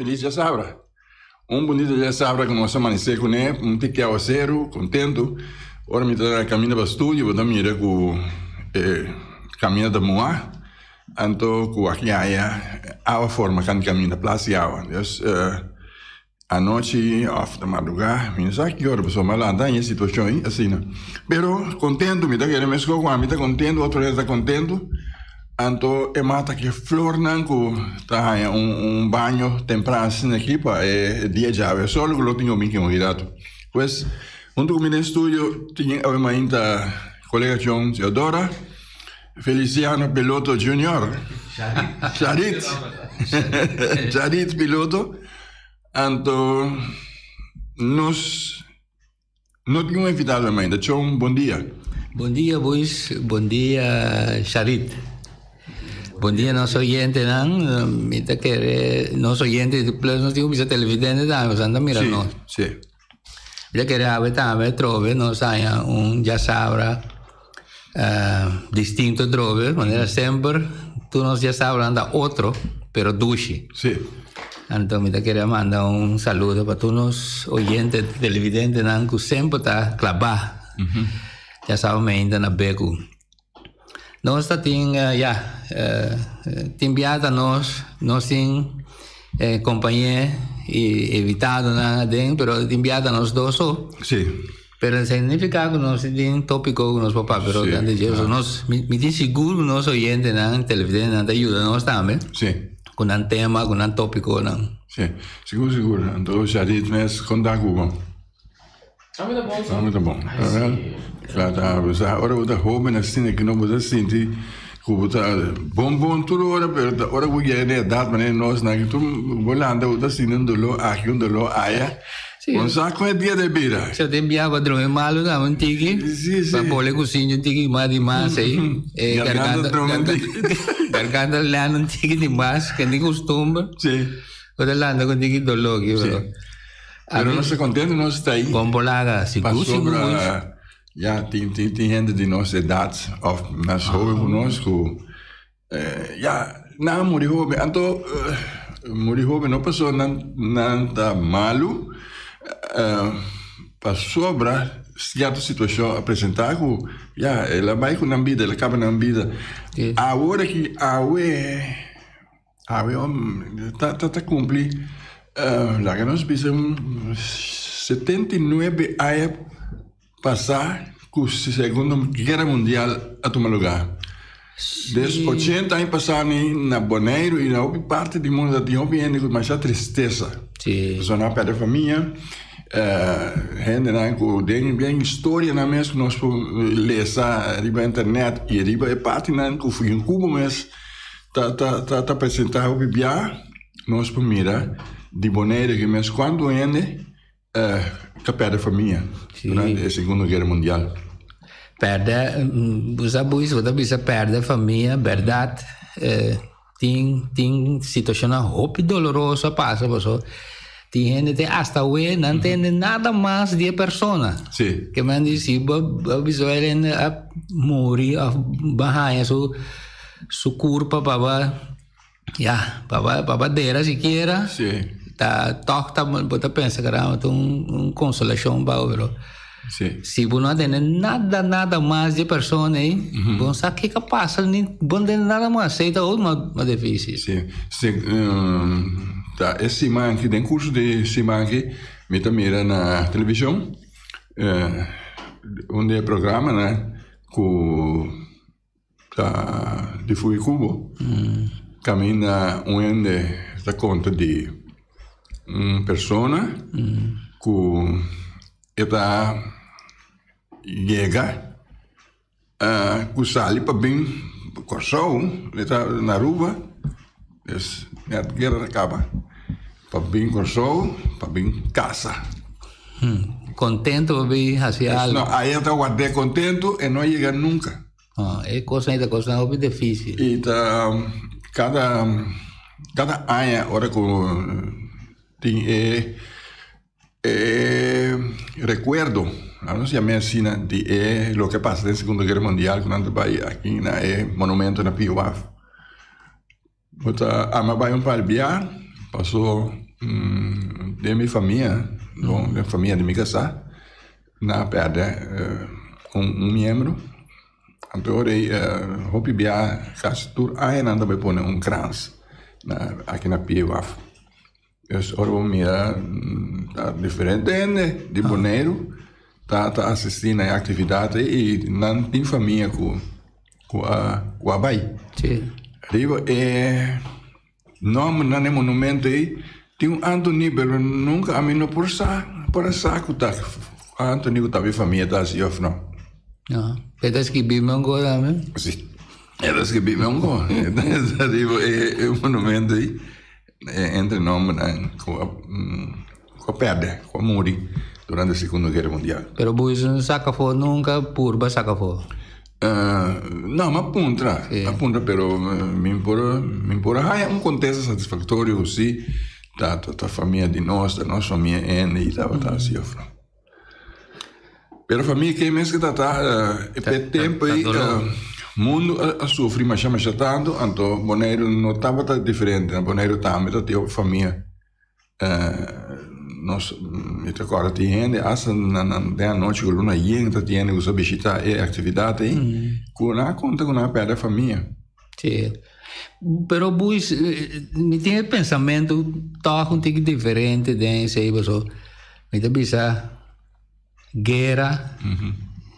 Felis djasabra. Un bunito djasabra ku nos a manisé kuné, un tiki awaseru, kontentu. Ora mi ta kaminda pa studio bo ta mira ku e kaminda ta muhá, anto ku aki aya awa forma kan kaminda, plas di awa. Dus anochi òf ta madrugá, mi no sa ki ora pasobra mi a lanta den e situashon ei asina. Pero kontentu mi ta kere meskos ku ami ta kontentu otro hende ta kontentu. Anto e mata ki flornan ku ta haña un baño tempran asina aki pa e dia djawe solo ku lo tin omi kin ohi ratu. Pues huntu ku mi den studio tin awe mainta kolega John Theodora, Feliciano Piloto Junior, Charit, Charit Piloto, anto nos. No tin un invitado e mainta. Chon, bon dia. Bon dia Buis, bon dia Sharit. Bon dia nos oyentenan. Mi ta kere nos oyente plus nos tin ku bisa televidente tambe pasobra nan ta mira nos. Si, si. Mi ta kere awe tambe atrobe nos haña un djasabra distinto atrobe manera semper tur nos djasabranan ta otro pero dushi. Si. Anto mi ta kere a manda un saludo pa tur nos oyente, televidentenan ku semper ta klabá. Ya sa meinta na beku. Nos ta tin ya tin biaha ta nos, nos tin kompañé i invitadonan aden, pero tin biaha ta nos dos so. Sí. Pero esei no nifiká ku nos tin tópiko ku nos por papia Sí, rònt di dje. claro. Nos, mi, mi tin sigur ku nos oyentenan, televidentenan ta yuda nos tambe Sí, ku nan tema, ku nan tópikonan. sí. Sigur, sigur. Anto Sharit mes konta ku bo. Ami ta bon, sí. Ami ta bon. Ai, sí. Kla ta bo sa ora bo ta hóben asina ku no bo ta sinti ku bo ta bon bon tur ora, pero ta ora ku bo yega na edat manera nos nan ku tur bo lanta bo ta sinti un doló aki, un doló aya. Sí. Bon sa con e dia de bira. Si tin biaha pa drumi malu tambe un tiki. Sí, sí. Pa pole kusinchi un tiki mas di mas ei. Eh, Garganta garganta, drumi un tiki. garganta landa un tiki di mas, ke tin kustumber. Sí. Bo ta landa ku un tiki doló aki, Sí. pero. Pero nos ta contento nos ta ahí. Bon bolaga, sigur, sigur. Pasobra ya tin tin tin hende di nos edad of mas hoben ku nos ku Ya, nan a muri hoben. Anto, muri hoben no pasobra nan, nan ta malu, pasobra sierto situashon a presentá ku, ya, el a bai ku nan bida, el a kaba nan bida. Awor aki, awe, awe ta, ta, ta kumpli, laga nos bisa un 79 aña Pasá ku Segundo Guera Mundial a tuma lugá. Des ochenta aña pasá ni na Boneiru i na hopi parti di mundu ta tin hopi hende ku masha tristesa. Pasobra nan a pèrdè famia, hendenan ku den den historianan mes ku nos por lesa riba internet i riba e partinan ku Fuincubo mes ta ta ta presentá hopi bia nos por mira di Boneiru aki mes kuantu hende Ta perde famia durante e Segundo Guera Mundial. Perde, bo sa Buis, bo ta bisa perde famia, berdad tin tin situacionnan hopi doloroso a pasa paso tin hende te hasta awe nan tende nada mas di e persona. Sí. Ke men di si bo bo bisa e hende a muri of bo a haña su su curpa pa bo Ya, pa pa dera sikiera. Sí. Ta toch ta bo ta pensa caramba ta un un consolacion pa bo pero Sí. si bo no a tene nada nada mas di e persona ei bo no sa kiko a pasa ni bo no tene nada mas esei ta hopi mas dificil. Sí, sí ta e siman aki den curso di siman aki mi ta mira na television un di e programanan ku Ta di fui cubo caminda un hende ta conta di un persona cu e ta yega cu sali pa bin Corsou e ta na Aruba pues net guera ta caba pa bin Corsou pa bin casa. Contento pa bin haci algo. No, aya ta ward'e contento e no a yega nunca. Ah, e kosnan ei ta kosnan hopi difísil. I ta kada kada aña ora ku tin e e rekuerdo, nos yam'é asina, di e loke a pasa den Segundo Guera Mundial ku nan ta bai aki na e monumento na Pio Waf. Bo ta ama bai un par bia paso. Den mi famia, bon, den famia di mi kasá, nan a pèrdè un miembro. Anto ora ei hopi bia kasi tur aña nan ta bai pone un krans na aki na pie waf. Dus ora bo mira ta diferente hende di Boneiru ta ta asistí na e aktividat ei i nan tin famia ku ku a ku a bai. Riba e nòmbernan e monumento ei tin un Anthony pero nunka ami no por sa por a sa ku ta Anthony ku ta mi famia ta asi òf no. No, e ta skibí mi un kos tambe? Si, e ta skibí mi un kos. E ta riba e monumento ei entre nòmbernan ku a ku a pèrdè, ku a muri durante Segundo Guera Mundial. Pero bo no saka afó nunka purba saka afó? No, mi a puntra, mi a puntra pero mi por mi por a haña un kontesta satisfaktorio ku si ta ta famia di nos, ta nos famia hende i tabata asi òf no. Pero famia ke mes ke ta ta e tempu ei mundu a sufri masha masha tantu anto Boneiru no tabata diferente, na Boneiru tambe ta tin hopi famia. Nos mi ta kòrda tin hende asta na den anochi ku luna yen ta tin hende ku sa bishitá e aktividat ei ku nan a konta ku nan a pèrdè famia. Sí, pero Buis mi tin e pensamentu tòg un tiki diferente den esei pasobra mi ta bisa guera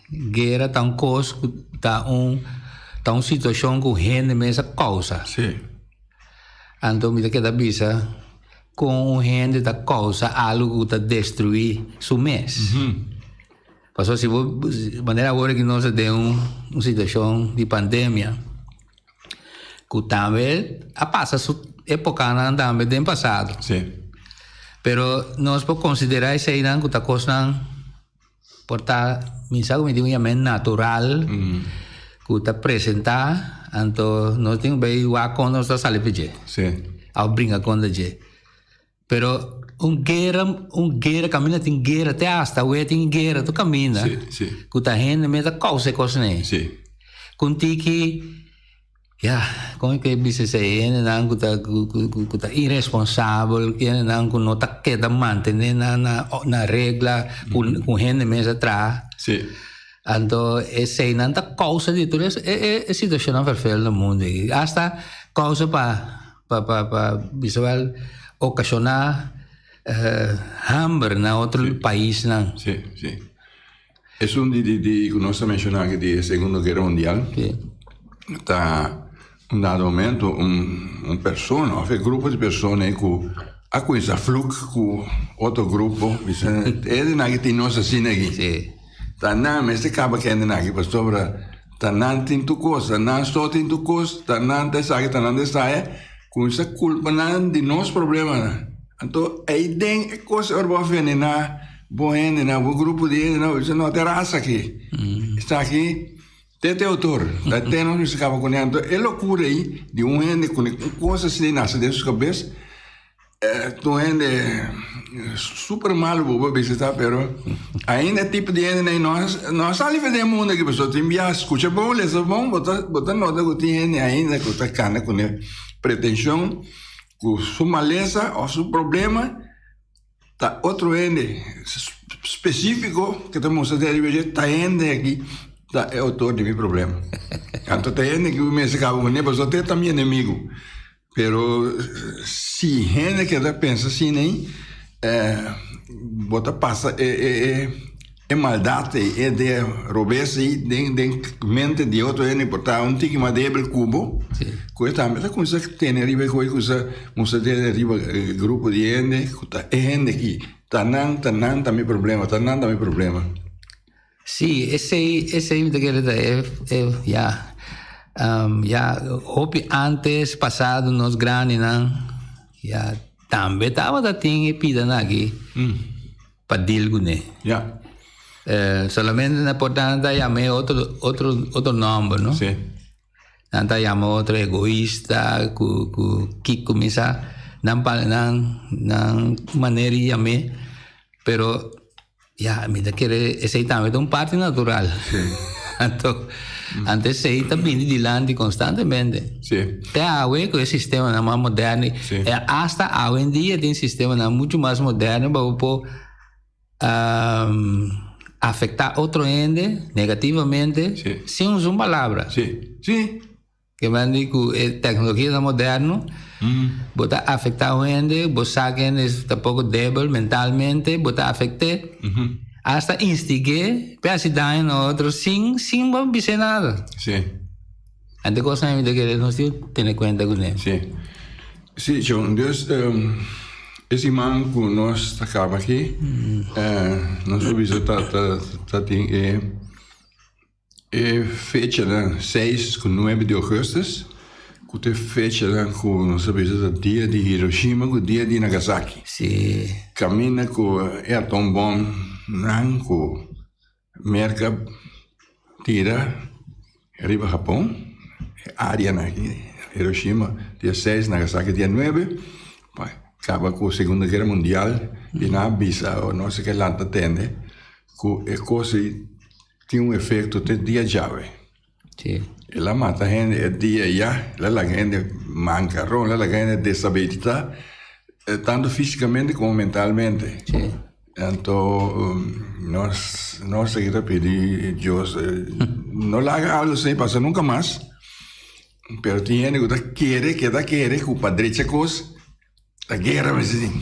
guera ta un kos ku ta un ta un situashon ku hende mes a kousa. Sí. Anto mi ta keda bisa kon un hende ta kousa algu ku ta destruí su mes. Pasobra si bo, manera awor ku nos ta den un situashon di pandemia, ku tambe a pasa su epokanan tambe den pasado. Sí. Pero nos por konsiderá eseinan ku ta kosnan Por ta mi sa ku mi tin un yam'é natural ku ta presentá, anto nos tin ku bai wak kon nos ta sali pa dje. Sí. Òf bringa kontra dje. Pero un guera, un guera kaminda tin guera te asta awe tin guera tur kaminda. Sí, sí. Ku ta hende mes ta kousa e kosnan ei. Sí. Ku un tiki. Ya, kon ke bisa esei? Hendenan ku ta ku ta iresponsabel, hendenan ku no ta keda mantené nan na na regla ku ku hende mes a traha. Sí. Anto eseinan ta kousa di tur e e situashonnan ferfel na mundu aki. Asta kousa pa pa pa pa bisa wèl okashoná hamber na otro paisnan. Sí, sí. Esun di di di ku nos a menshoná aki di e Segundo Guera Mundial ta un dado momento un un persona òf e grupo di persona ei ku a kuminsá fluk ku otro grupo bisa e hendenan aki tin nos asina aki ta nan mester kaba ku e hendenan aki pasobra ta nan tin tur kos ta nan so tin tur kos ta nan ta esaki ta nan ta esaya kuminsá kulpa nan di nos problemanan anto ei den e kos ora bo a venená. Bo hendenan, bo grupo di hendenan, bo bisa no ta rasa aki. Esaki te te autor, ta te nos mester kaba kuné. Anto e lokura ei di un hende ku un kos asina nase den su kabes, ta un hende super malu bo por bisa ta, pero ainda e tipo di hendenan ei no no a sali for den e mundu aki pasobra tin biaha skucha bon, lesa bon, bo ta bo ta nota ku tin hende ainda ku ta kana kuné pretenshon ku su malesa òf su problema. Ta otro hende spesífiko ke ta mustra den riba dje, ta hende aki ta e outor di mi problema. Anto ta hende ki mi mester kaba kuné pasobra te ta mi enemigu. Pero si hende keda pensa asina ei, bo ta pasa e e e e maldat ei, e de robes ei den den mente di otro hende por ta un tiki mas débil ku bo, ku e tambe ta kuminsá tene riba e koe kusa mustra tene riba e grupo di hende ku ta e hende aki, ta nan, ta nan ta mi problema, ta nan ta mi problema. Sí, esei esei mi ta kere ta e e ya ya hopi antes pasado nos grandinan ya tambe tabata tin e pidanan aki. Pa deal kuné. Ja. Solamente na por nan ta yam'é otro otro otro nòmber, no? Sí. Nan ta yama otro egoista ku ku kiko mi sa nan pa nan nan manera di yam'é pero ya mi ta kere esei tambe ta un parti natural. Sí. Anto. Anto esei ta bini dilanti konstantemente. Sí. Te awe ku e sistemanan mas moderno, Sí. e hasta awendia tin sistemanan muchu mas moderno pa bo por afektá otro hende negativamente Sí. sin usa un palabra. Sí. Sí. Ke men di ku e teknologianan moderno bo ta afektá un hende, bo sa ku e hende ta poko debel mentalmente, bo ta afekt'é, hasta instig'é pa e hasi daño na otro sin sin bo bis'é nada. Sí. Anto e kosnan mi ta kere nos tin tene kuenta kuné. Sí. Sí, John, dus e siman ku nos ta kaba aki, nos por bisa ta ta ta tin e E fechanan seis ku nuebe di ougùstus, ku ta e fechanan ku nos ta bisa ta dia di Hiroshima ku dia di Nagasaki. Sí. Kaminda ku e atombòmnan ku Merka tira riba Hapon, e áreanan aki, Hiroshima dia seis, Nagasaki dia nuebe, pa kaba ku Segunda Guera Mundial i nan a bisa nos ke lanta tende ku e kos ei Tin un efecto te dia djawe. Sí. El a mata hende e dia ya, el a laga hende mancaron, el a laga hende deshabilita, tanto fisicamente como mentalmente. Sí. Anto nos nos aki ta pidi Dios no laga algo así pasa nunca mas, pero tin hende cu ta kere, keda kere cu pa drecha cos. Ta guera mester tin.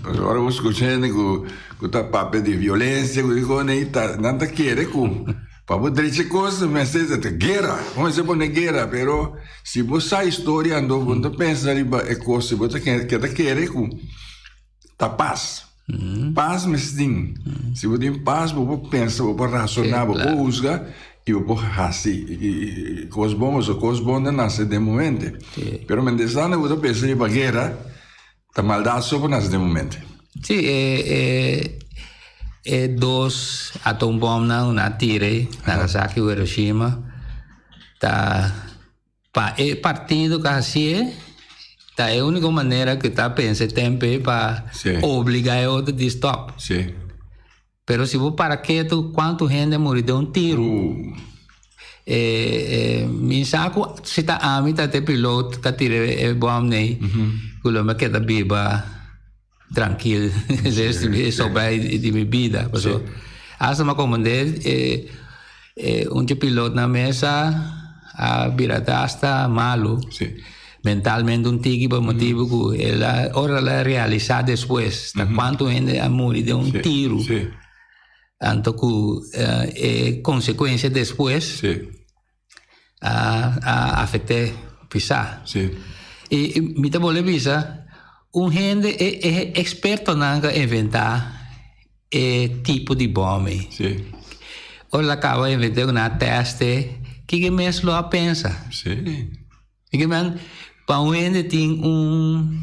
Pasobra ora bo skucha hende ku ku ta papia di violensia ku di kos nei ta nan ta kere ku pa bo drecha e kos mester ta guera. Bo mester pone guera pero si bo sa historia anto bo no ta pensa riba e kos si bo ta keda kere ku ta pas. Pas mester tin. Si bo tin pas bo por pensa bo por rasona bo por husga i bo por hasi kos bon pasobra kos bon ta nase den momente. Pero mientrastante bo ta pensa riba guera ta maldat so por nase den momente. Sí, e e e dos atombomnan ku nan a tira ei, Nagasaki ku Hiroshima, ta Pa e partido ka hasié, ta e úniko manera ku ta pensa e tempu ei pa obligá e otro di stòp. Pero si bo para ketu, kuantu hende a muri den un tiru? Mi sa ku si ta ami ta e pilot ka tira e bòm nei, ku lo mi a keda biba trankil resto di sobra di mi bida. Pasobra asta mi a komprendé e un dje pilotnan mes a bira ta asta malu mentalmente un tiki pa motibu ku el a ora el a realisá despues ta kuantu hende a muri den un tiru anto ku e konsekuensia despues a afecté pisá. Sí. I mi ta bolbe bisa, un hende, e e expertonan ku a inventá e tipo di bòm ei. Sí. Ora el a kaba invent'é ku nan a tèst'é, kiko e mes lo a pensa? Sí. Kiko men, pa un hende tin un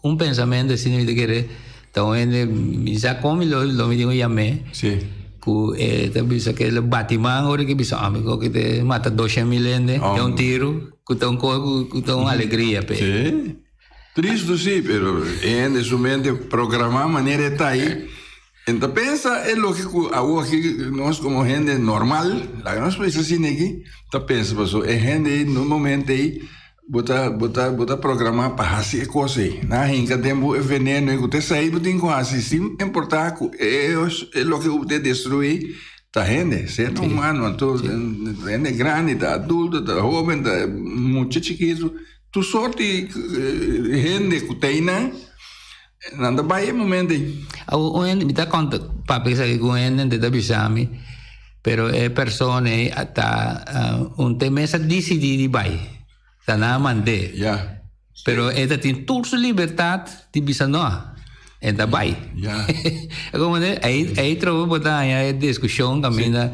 un pensamentu asina mi ta kere ta un hende, mi sa kon mi lo lo mi tin ku yam'é. Sí. Ku e ta bisa ke lo bati man ora ke bisa ami ku ke te mata 200.000 hende den un tiru ku ta un kos ku ta un alegria p'e. Sí. Tristu sí, pero e hende su mente programá manera e ta ahí. En ta pensa e loke ku awor aki nos komo hende normal, laga nos pensa asina aki, ta pensa pasobra e hende ei na un momento ei bo ta bo ta bo ta programá pa hasi e kos ei. Nan a hinka den bo e veneno ei ku ta esei bo tin ku hasi sin importá ku e e loke ku bo ta destruí ta hende, ser humano. Anto hende grandi ta adulto ta hoben ta mucha chikitu tur sorti hende ku ta einan. Nan ta bai e momento ei. Awor un hende, mi ta konta papia esaki ku un hende, e ta bisa mi, pero e persona ei a ta un te mes a disidí di bai, ta nan a mand'é. Ya. Pero e ta tin tur su libertat di bisa no, e ta bai. Ya. Como de, ei ei trobe bo ta haña e diskushon kaminda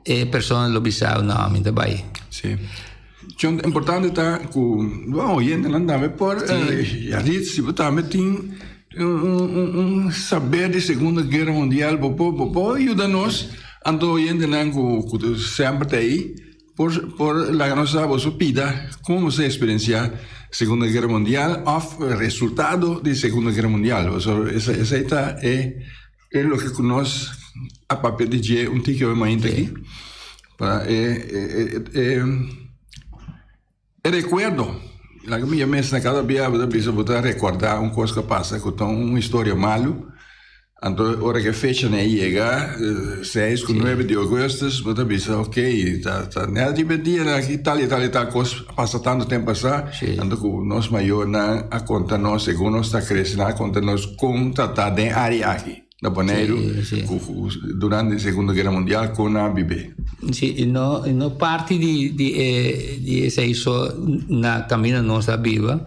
e persona lo bisa no, mi ta bai. Sí. Chon importante ta ku bo oyentenan tambe por Yarit si bo tambe tin un saber di Segunda Guera Mundial bo por bo por yuda nos anto oyentenan ku ku semper ta ei por por laga nos sa boso pida komo boso a eksperensiá Segunda Guera Mundial òf resultado di Segunda Guera Mundial pasobra esei ta e E loke ku nos a papia di dje un tiki awe mainta aki. Pa e e e e rekuerdo. Laga mi yama esnan kada bia bo ta bisa bo ta rekordá un kos ku a pasa ku ta un historia malu. Anto ora ku e fechanan a yega, seis ku nuebe di ougùstus, bo ta bisa ok, ta ta nèt riba e dianan aki tal i tal i tal kos a pasa tantu tempu pasá. Anto ku nos mayornan a konta nos segun nos ta krese nan a konta nos kon ta ta den área aki na Boneiru ku durante Segundo Guera Mundial kon nan a bib'é. Sí, i no i no parti di di e di esei so na kaminda nos a biba.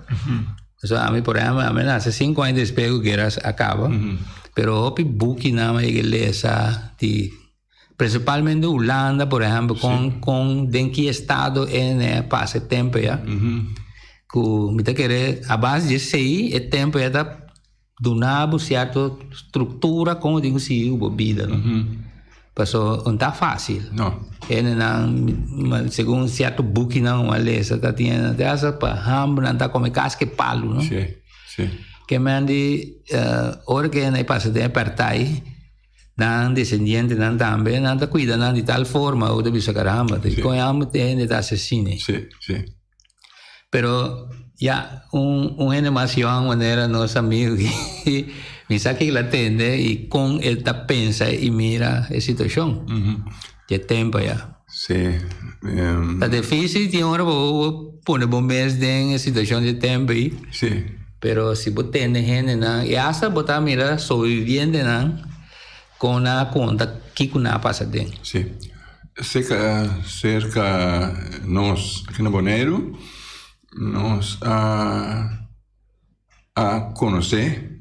Pasobra ami por ehempel, ami a nase sinku aña despues ku guera a kaba, pero hopi bukinan mi a yega lesa di prinsipalmente Hulanda por ehempel kon kon den ki estado e pasa e tempu ya ku mi ta kere a base di esei e tempu ya ta duna bo sierto struktura kon bo tin ku sigui ku bo bida no. Paso no ta fácil. No. Hendenan, segun cierto bukinan cu a lesa, ta tin te hasta pa hamber nan ta come casca e palu, no? Sí, sí. Ke men di, ora ke nan pasa den e partai, nan descendientenan tambe, nan ta cuida nan di tal forma, cu ta bisa caramba, Sí. con e hamber te hende ta asesine. Sí, sí. Pero ya, un un hende mas yòn manera nos amigo aki, mi sa kiko el a tende i kon el ta pensa i mira e situashon dje tempu aya. Sí. Ta difícil tin ora bo bo pone bo mes den e situashon dje tempu ei. Sí. Pero si bo tende hendenan i asta bo ta mira sobrevivientenan Kon nan a konta kiko nan a pasa den? Sí. Serka, serka nos aki na Boneiru, nos a a konosé,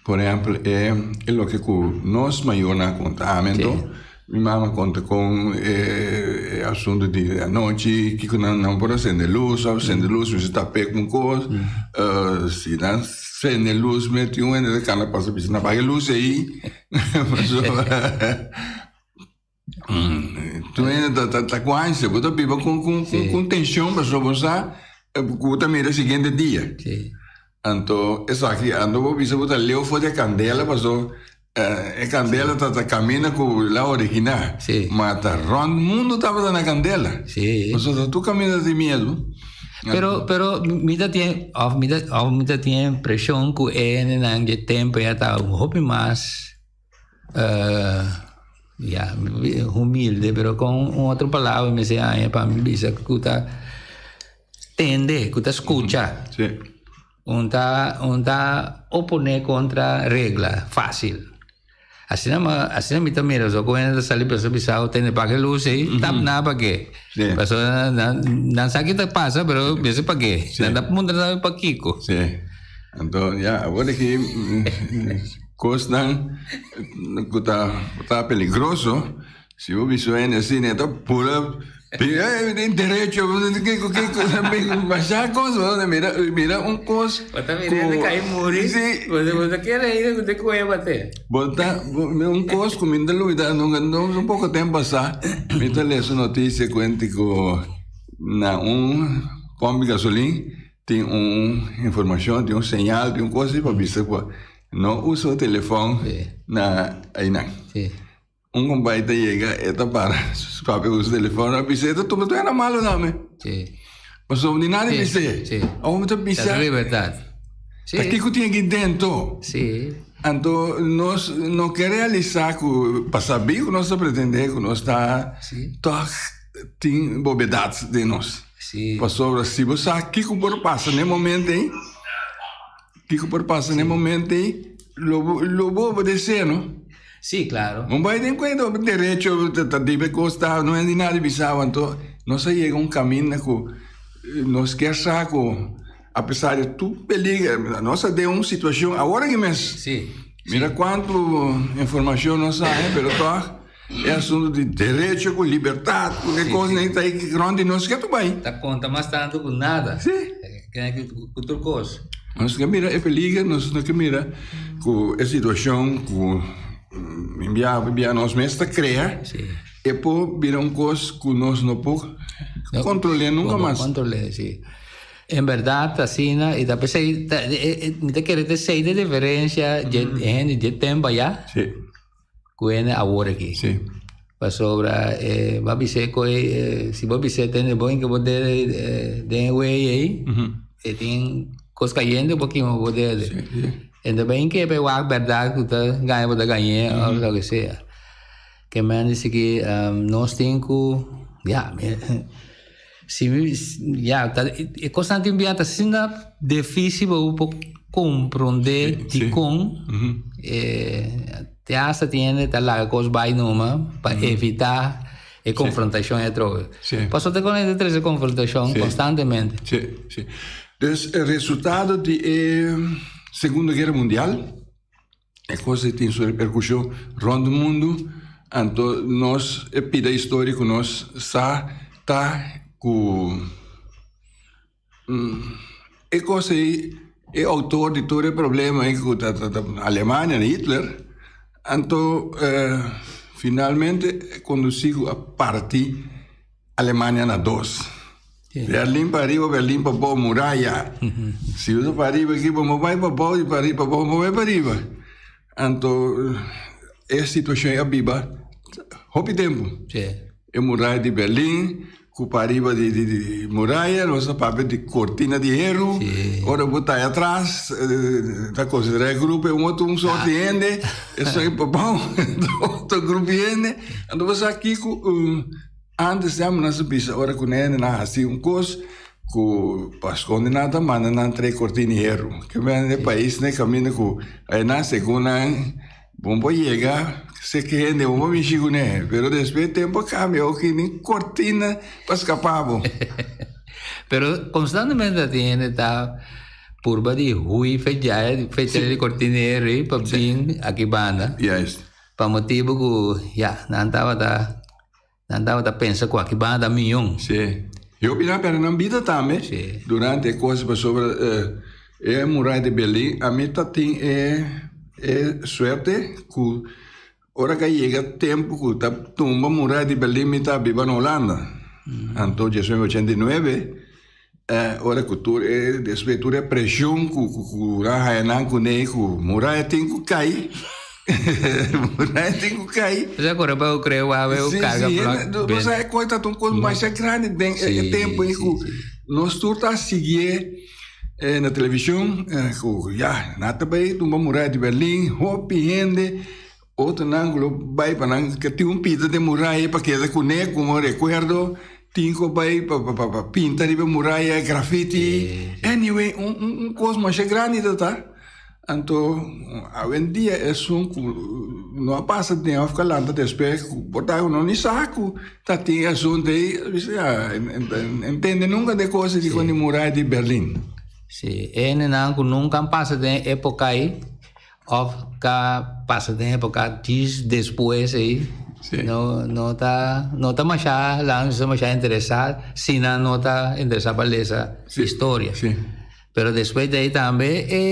por ehèmpel, e e loke ku nos mayornan a konta. Ami anto, mi mama a konta kon e e asuntu di anochi, kiko nan nan por a sende lus, a sende lus mester tap'é ku un kos, si nan Sende luz me tin un hende ta cana pasa bisa na paga luz ei pasobra tur hende ta ta ta ku ansia bo ta biba ku ku ku tension pasobra bo sa ku bo ta mira e siguiente dia anto esaki anto bo bisa bo ta leu for di e candela pasobra e candela ta ta camina ku la origina ma ta rond mundo tabata na candela pasobra tur caminda tin miedu. Pero pero mi ta tin of mi ta of mi ta tin impresion ku e hendenan dje tempo ya ta un hopi mas ya humilde pero kon un otro palabra mi mester haña pa mi bisa ku ta tende ku ta skucha. Un ta un ta opone kontra regla fásil. Asina ma asina mi ta mira so ku hende ta sali pasobra bisa bo tene paga e lus ei tap nan pake. Pasobra nan nan sa ki ta pasa pero mester pake. Nan ta puntra tambe pakiko. Sí. Anto ya awor aki kosnan ku ta ku ta peligroso Si bo bisa hende asina e ta pura eh tin derecho kiko kiko masha kos bo mira mira un kos Bo ta mira hende kai muri Si. Bo ta kere hende ku ta kohe bate. Bo ta un kos ku mi ta lubida nunka un poko tempu pasá mi ta lesa un notisia kuenti ku na un pòmp di gasolin tin un informashon tin un señal tin un kos pa bisa ku no usa telefòn na einan. Un compay ta yega, e ta para papia cu su telefono, a bisa, e ta tuma tur hende malo na mi. Sí. Pasobra ni nada bis'é. Sí. Awor mi ta bisa. Ta su libertad. Sí. Ta kico tin aki dentro? Sí. Anto nos no ke realisa cu pa sabi cu nos ta pretende cu nos ta Sí. toch tin bobedad den nos. Sí. Pasobra si bo sa kico por pasa na e momento ei, kico por pasa na e momento ei, lo bo lo bo obedece no. Sí, claro. No bai den cuenta derecho ta debe costa, no hende nada bisao, anto nos a yega un caminda cu nos kier sa cu a pesar di tur peliger, nos a den un situacion awor aki mes. Sí. Mira cuanto informacion nos haña, pero toch e asunto di derecho cu libertad cu e cosnan ta ahí rond di nos ke tu bai. Ta conta mas tanto cu nada. Sí. Cu tur cos. Nos ke mira e peliger, nos no ke mira ku e situashon ku bia bia nos mes ta krea, e por bira un kos ku nos no por kontrol'é nunka mas. Kontrol'é, si. En bèrdat asina, i ta p'esei mi ta kere ta esei ta e diferensia dje hende dje tempu ayá ku hende awor aki. Si. Pasobra e bo a bis'é ku e si bo bis'é tene bo hinka bo dede den e wei ei, e tin kos kayente bo kima bo dede. Enta bo hinka e pa e wak bèrdat ku ta gaña bo ta gañ'é òf loke sea. Ke men di sigui nos tin ku ya si ya ta e kosnan tin bia ta asina difísil pa bo por komprondé dikon e. Te hasta tin hende ta laga kos bai numa pa evitá e konfrontashon atrobe. Pasobra ta kon hende ta trese konfrontashon konstantemente. Sí, sí. Dus e resultado di e Segundo Guera Mundial, e kos ei tin su reperkushon rònt mundu, anto nos e pida historia ku nos sa ta ku. E kos ei, e outor di tur e problema ei ku ta Alemania, Hitler, anto finalmente e kondusí ku a parti Alemania na dos. Berlin pa ariba, Berlin pa bou, muraya. Si bo ta pa ariba aki bo no bai pa bou, di pa bou bo bai pa ariba. Anto e situashon ei a biba hopi tempu. E muraya di Berlin ku pa riba di di muraya nos ta papia di kortina di heru. Ora bo ta atras ta konsiderá e grupo e un otro un sort di hende, esei pa bou otro grupo di hende. Anto bo sa kiko antes ya nan sa bisa ora ku nan a hasi un kos ku pa skonde nan ta manda nan trae kortina di heru. Ke men e pais nan kaminda ku nan segun nan. Bon por yega se ke hende bon por mishi kuné, pero despues tempo a kambia oki ni kortina pa skapa bo. Pero konstantemente tin hende ta purba di hui fecha fecha di kortina eri pa bin aki banda. Juist. Pa motibu ku ya nan tabata Nan tabata pensa ku aki banda ta mion. Sí. I hopi nan pèrdè nan bida tambe durante e kos pasobra e muraya di Berlin. Ami ta tin e e suerte ku ora ku a yega tempu ku ta tumba muraya di Berlin mi ta biba na Hulanda. Anto diesnuebe ochenta i nuebe ora ku tur e despues tur e preshon ku ku nan haya nan kuné ku muraya tin ku kai muraya tin ku kai. Esei kore pa kre wawe ku karga blòk. Si si e kos ta un kos masha grandi den e tempu ei ku nos tur ta siguié na televishon ku ya nan ta bai tumba muraya di Berlin hopi hende otronan ku lo bai pa nan ke tin un pida den muraya pa keda kuné komo rekuerdo. Tin ku bai pa pa pinta riba muraya, grafiti. Anyway, un un un kos masha grandi ta ta. Anto awendia esun ku no a pasa den òf ku a lanta despues ku por ta ku no ni sa ku ta tin asuntu ei, bisa ya entende nunka de kos di kon di muraya di Berlin. Sí, e hendenan ku nunka a pasa den e époka ei Of ka pasa den epoca djis despues ey no no ta no ta masha lan no ta masha interesa si nan no ta interesa pa lesa historia pero despues de ey tambe e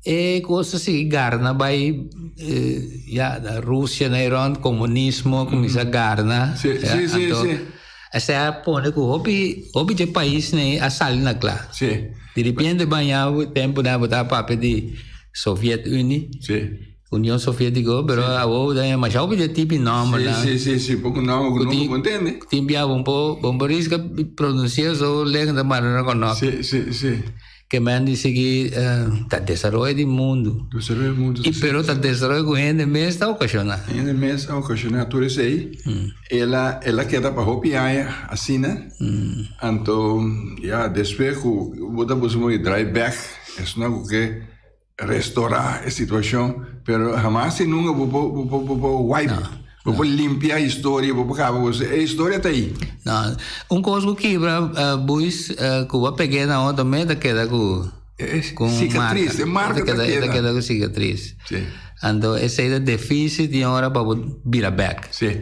e cos ta sigui garna bay ya na Rusia na rond comunismo a cuminsa garna anto esey a pone cu hopi hopi dje paisnan ey a sali na cla. Di repente baña tempo nan bo ta papia di Soviet Unie. Sí. Union Sovietico, pero sí. Awo dan masha hopi de tipi nomber nan. Sí, sí, sí, poco nomber ku nunca bo entende. Tin bia bon po bon po riska pronuncia so leng ta mara no kono. Sí, sí, sí. Ke men di sigui ta desaroyo di mundu. Desaroyo di mundu. I pero ta desaroyo ku hende mes ta okashoná. Hende mes a okashoná tur esei. El a el a keda pa hopi aña asina. Anto ya despues ku bo ta busca modo di draai bek esnan ku ke restorá e situashon pero hamas i nunka bo por bo por bo por wipe bo por limpia historia bo por kaba ku e historia ta ei. No, un kos ku kibra buis ku bo a peg'é na otro mes ta keda ku ku un marka. Sikatris, e marka ta keda. Ta keda ku sikatris. Sí. Anto esei ta difísil tin ora pa bo bira bek. Sí.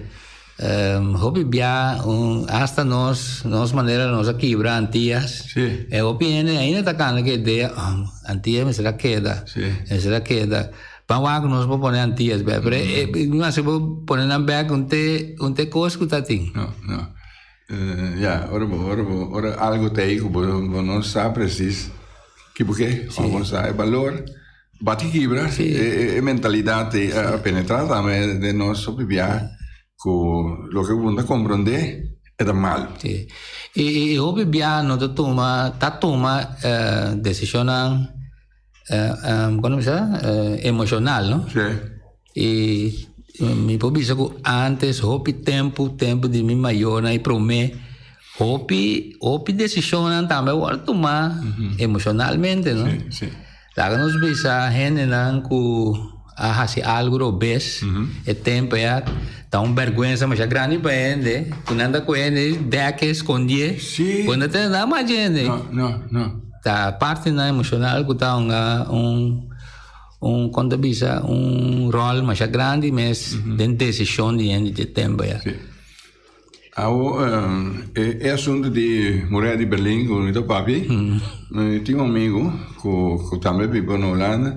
Hopi bia un hasta nos nos manera nos a kibra Antillas. Sí. E hopi hende ainda ta kanda ku idea oh, Antillas mester a keda. Sí. Mester a keda. Ban wak nos por pone Antillas bek. Pero e no hace bo pone nan bek un te un te kos ku ta tin. No, no. Ya, ora bo ora bo ora algo ta ei ku bo bo no sa presis ki bo ke, òf bo no sa e balor. Bati kibra, e e mentalidat ei a penetra tambe den nos hopi bia. Ku loke bo ta komprondé e ta mal. Sí. I hopi bia no ta tuma, ta tuma desishonnan kono bisa emoshonal no. Sí. I mi por bisa ku ántes hopi tempu, tempu di mi mayornan i promé, hopi hopi desishonnan tambe a wòrdu tumá emoshonalmente no. Sí, sí. Laga nos bisa hendenan ku a hasi algu robes e tempu ya ta un bèrgwensa masha grandi pa hende ku nan ta kohe hende dèk skondié Sí. bo no ta nada mas hende. No, no, no. Ta partinan emoshonal ku ta hunga un un kon ta bisa un ròl masha grandi mes den desishon di hende dje tempu ya. Sí. Awo e asunto di muraya di Berlin ku mi ta papia, mi tin un amigu ku tambe biba na Hulanda,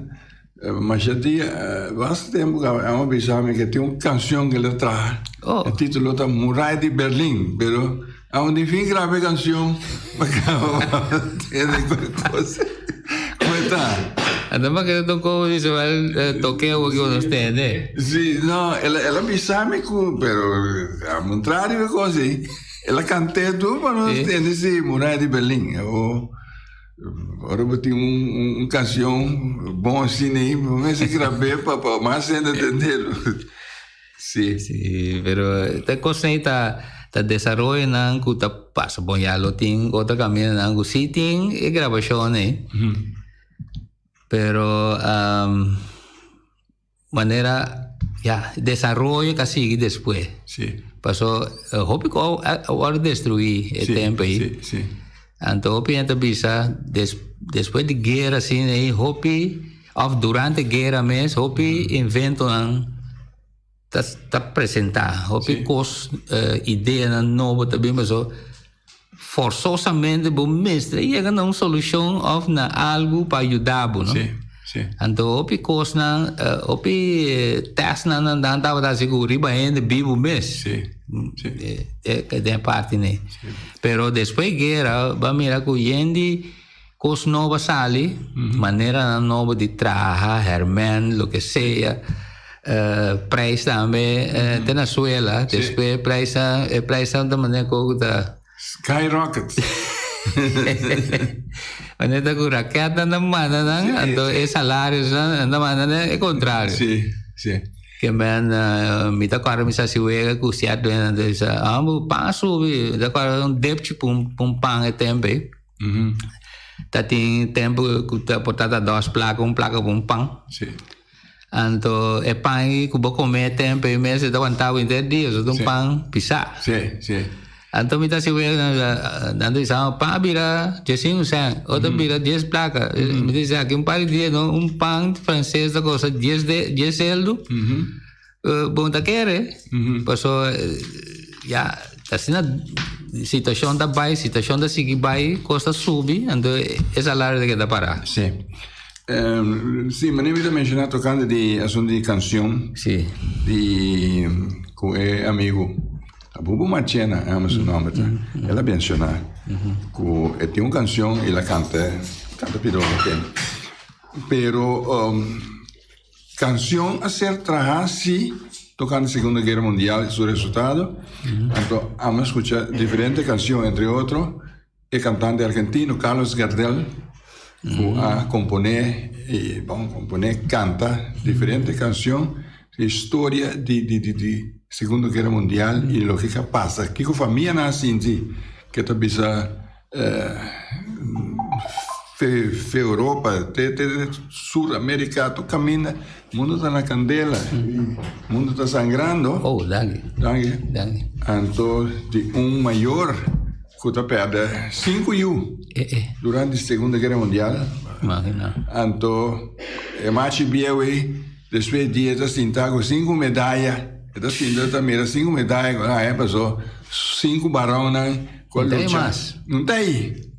masha dia basta tempu ku a bisa mi ke tin un kanshon ku el a traha, e titulo ta Muraya di Berlin, pero awo di fin graba e kanshon pa kaba tende ku e kos ku e ta. Anto pa ke ta toko di sowel toke awo ku nos tende. Si, no, el a bisa mi ku, pero al kontrario e kos ei, el a kant'é tur pa nos tende si Muraya di Berlin. Awor, ora bo tin un kanshon bon asina ei, bo mester grab'é pa pa mas hende tend'é. Si. Si, pero e kos ei ta ta desaroyonan ku ta pasa. Bon, ya lo tin otro kamindanan ku si tin e grabashon ei, pero Manera ya desaroyo ka sigui despues. Sí. Paso hopi ku a wòrdu destruí e Sí, tempu ei. sí, sí. Anto hopi hende ta bisa des despues di guera asina ei hopi òf durante guera mes hopi inventonan ta ta presentá. Hopi Sí. kos ideanan nobo ta bin paso Forzosamente bo mester yega na un solucion of na algu pa yuda bo, no? Sí, sí. Anto hopi cosnan, hopi testnan nan dan tabata haci cu riba hende bibu mes. Sí, sí. Den e parti nei. Sí. Pero despues guera bo a mira cu yendi cos nobo a sali, maneranan nobo di traha, herment, loke sea. Prijs tambe te na suela. Despues prijsnan, e prijsnan ta manera ku ta. Skyrocket. Manera ta ku raketnan ta manda nan, anto e salarionan ta manda nan e kontrario. Sí, sí. Ke men mi ta kòrda mi sa hasi wega ku sierto hende ta bisa, ah bo pan a subi, mi ta kòrda un depchi pa un pan e tempu ei. Ta tin tempu ku ta por ta dos plaka, un plaka pa un pan. Sí. Anto e pan ei ku bo kome e tempu ei mes e ta wanta bo henter dia, so ta un pan pisá. Sí, sí. Anto mi ta hasi wega, nan ta bisa, pan a bira diesinku sèn, otro a bira dies plaka. Mi ta bisa, aki un par di dia no, un pan franses ta kosta dies de, dies seldu. Bo no ta kere, paso ya asina situashon ta bai, situashon ta sigui bai, kos ta subi, anto e salario ta keda pará. Sí. Sí, manera mi ta menshoná tokante di asuntu di kanshon. Sí. Di ku e amigu Bubu Marchena, e su nòmber ta, el a menshoná ku e tin un kanshon i el a kanta, kanta pidi hopi tempu. Pero Cancion a ser traha si tocante Segunda Guera Mundial y su resultado. Anto amo scucha diferente cancion, entre otro e cantante argentino Carlos Gardel cu a compone y bon compone canta diferente cancion di historia di di di di Segunda Guera Mundial y loke a pasa, kico famianan a sinti ke ta bisa. Fe Europa te te Sur America tur caminda mundo ta na candela mundo ta sangrando. Oh danki. Danki. Danki. Anto di un mayor cu ta perde cinco yu eh eh durante Segunda Guera Mundial. Imagina. Anto e machi bieu ey despues di e ta sinta cu cinco medaya e ta sinta ta mira cinco medaya cu nan a paso cinco baronnan. Cu a lucha. Mas. No ta ei.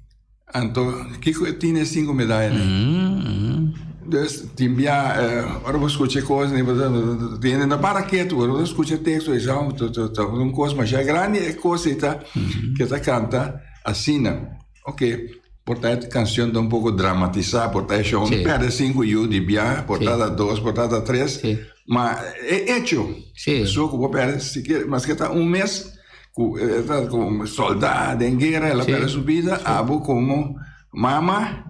Anto, kico e tin e cinco medayanan? Dus, tin bia, ora bo scucha e cos, tin hende no para ketu, ora bo scucha e texto, e sa, ta un cos masha grandi e cos ei ta, ke ta canta asina. Ok. Por ta e cancion ta un poco dramatisa, por ta e show no perde cinco yu di bia, por ta ta dos, por ta ta tres, ma e hecho so cu bo perde sikiera maske ta un mes cu e ta como solda den guera el a perde su bida, abo como mama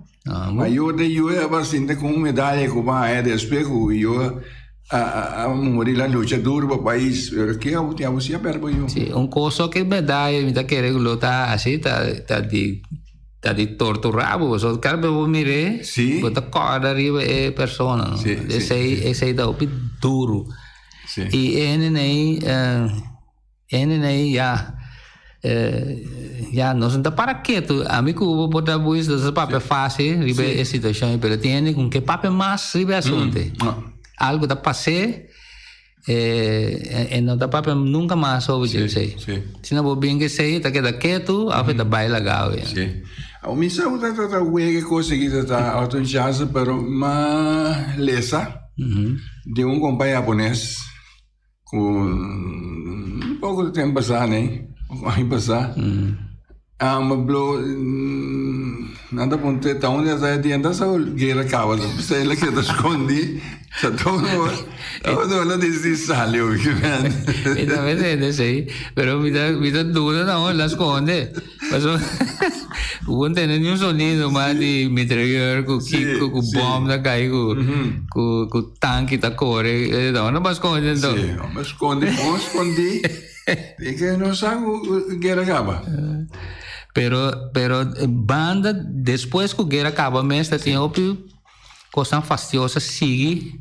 mayor den yu a aba sinti cu un medaya cu bo a haya despues cu yu a muri la lucha duro pa pais, pero ke abo tin abo si a perde bo yu. Si, un cos so ke medaya mi ta kere cu lo ta haci ta di ta di tortura bo, pasobra cada bes bo mir'é bo ta corda riba e persona no, esey esey ta hopi duro y e hende nei e hende nei ya ya nos no ta para ketu ami cu bo por ta buis nos ta papia facil riba e situacion pero tin hende cu ke papia mas riba e asunto algo ta pas'é. E no ta papia nunca mas over dje esey. Si no bo bin cu esey, e ta keda ketu of e ta bay laga awe. Si. Awor mi sa cu ta ta wega e cos aki ta ta auto un chance pero m'a lesa di un compa japones cu un poco tempo pasa ne, un aña pasa. Ama blo nan ta puntra ta unda ta e tienda sa guera caba ta p'esei el a keda scondi sa todo todo lo dici sali oki man. Mi tambe tende esei pero mi ta mi ta duda ta unda el a sconde pasobra bo no tende ni un sonido mas di mitrailleur cu kico cu bom ta cay cu cu cu tanki ta core ta unda bo a sconde anto. Si bo a scondi bon scondi. E ke no sa ku guera kaba. Pero, pero banda despues ku guera kaba mes ta tin hopi kosnan fastioso sigui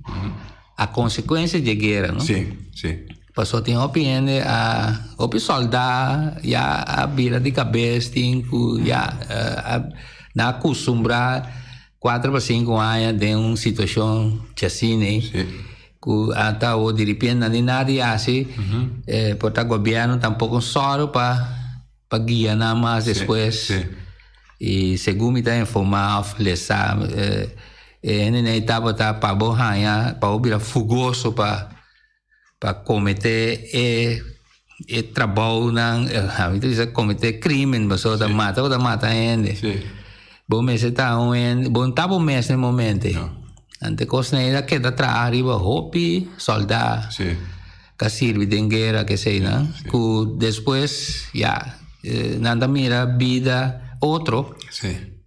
a konsekuensia dje guera, no? Si, si. Paso tin hopi hende a, hopi sòldá ya a bira di kabes, tin ku ya a nan a kustumbrá kuater pa sinku aña den un situashon djasina ei. Si. Ku a ta awor diripiente nan di nada di hasi, por ta gobièrnu tampoko un sòru pa pa guia nan mas despues. I segun mi ta informá òf lesa e hendenan ei tabata pa bo haña pa bo bira fugoso pa pa kometé e e trabounan, mi ta bisa kometé krimen pasobra ta mata bo ta mata hende. Bo mester ta un hende, bo no ta bo mes na e momento ei. Anto e kosnan ei a keda traha riba hopi sòldá ku a sirbi den guera keseinan, ku despues ya nan ta mira bida otro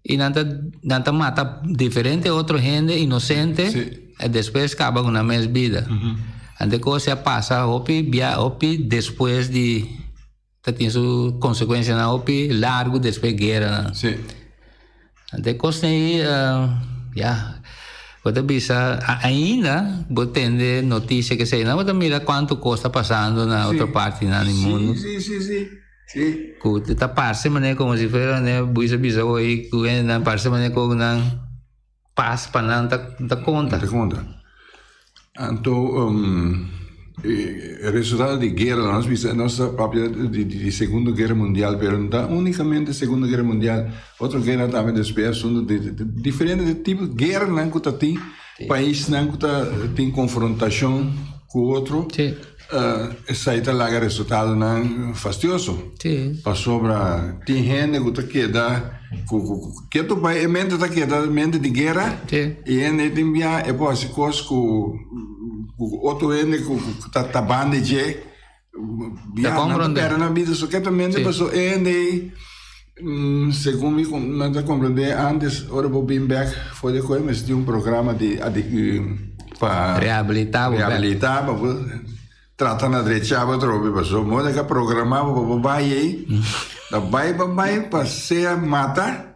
i nan ta nan ta mata diferente otro hende inosente i despues kaba ku nan mes bida. Anto e kos ei a pasa hopi bia hopi despues di. Ta tin su consecuencianan hopi largo despues gueranan. Sí. Ante cosnan ei, ya, bo ta bisa, ainda bo tende noticia kesey, nan bo ta mira cuanto cos ta pasando na otro partinan di mundo. Sí, sí, sí, sí. Cu ta parce manera como si fuera, bo bisa bisa hoy cu hendenan parce manera como nan. Pas pa nan ta ta konta. Ta konta. Anto e resultado di guera nos bisa nos ta papia di di segundo guera mundial pero no ta unicamente segundo guera mundial otro guera tambe despues asunto di diferente tipo gueranan ku ta tin paisnan ku ta tin konfrontashon ku otro esei ta laga resultadonan fastioso pasobra tin hende ku ta keda ku ku ketu bai e mente ta keda mente di guera i hende tin bia e por hasi kos ku ku otro hende ku ta ta banda di dje bia nan ta perde nan bida so ketu mente pasobra e hende ei segun mi nan ta komprende antes ora bo bin bek for di escuela mester tin un programa di pa Rehabilitá bo bek. Rehabilitá pa bo trata na drecha bo atrobe pasobra bo ta programa bo pa bo bai ei ta bai pa bai pa sea mata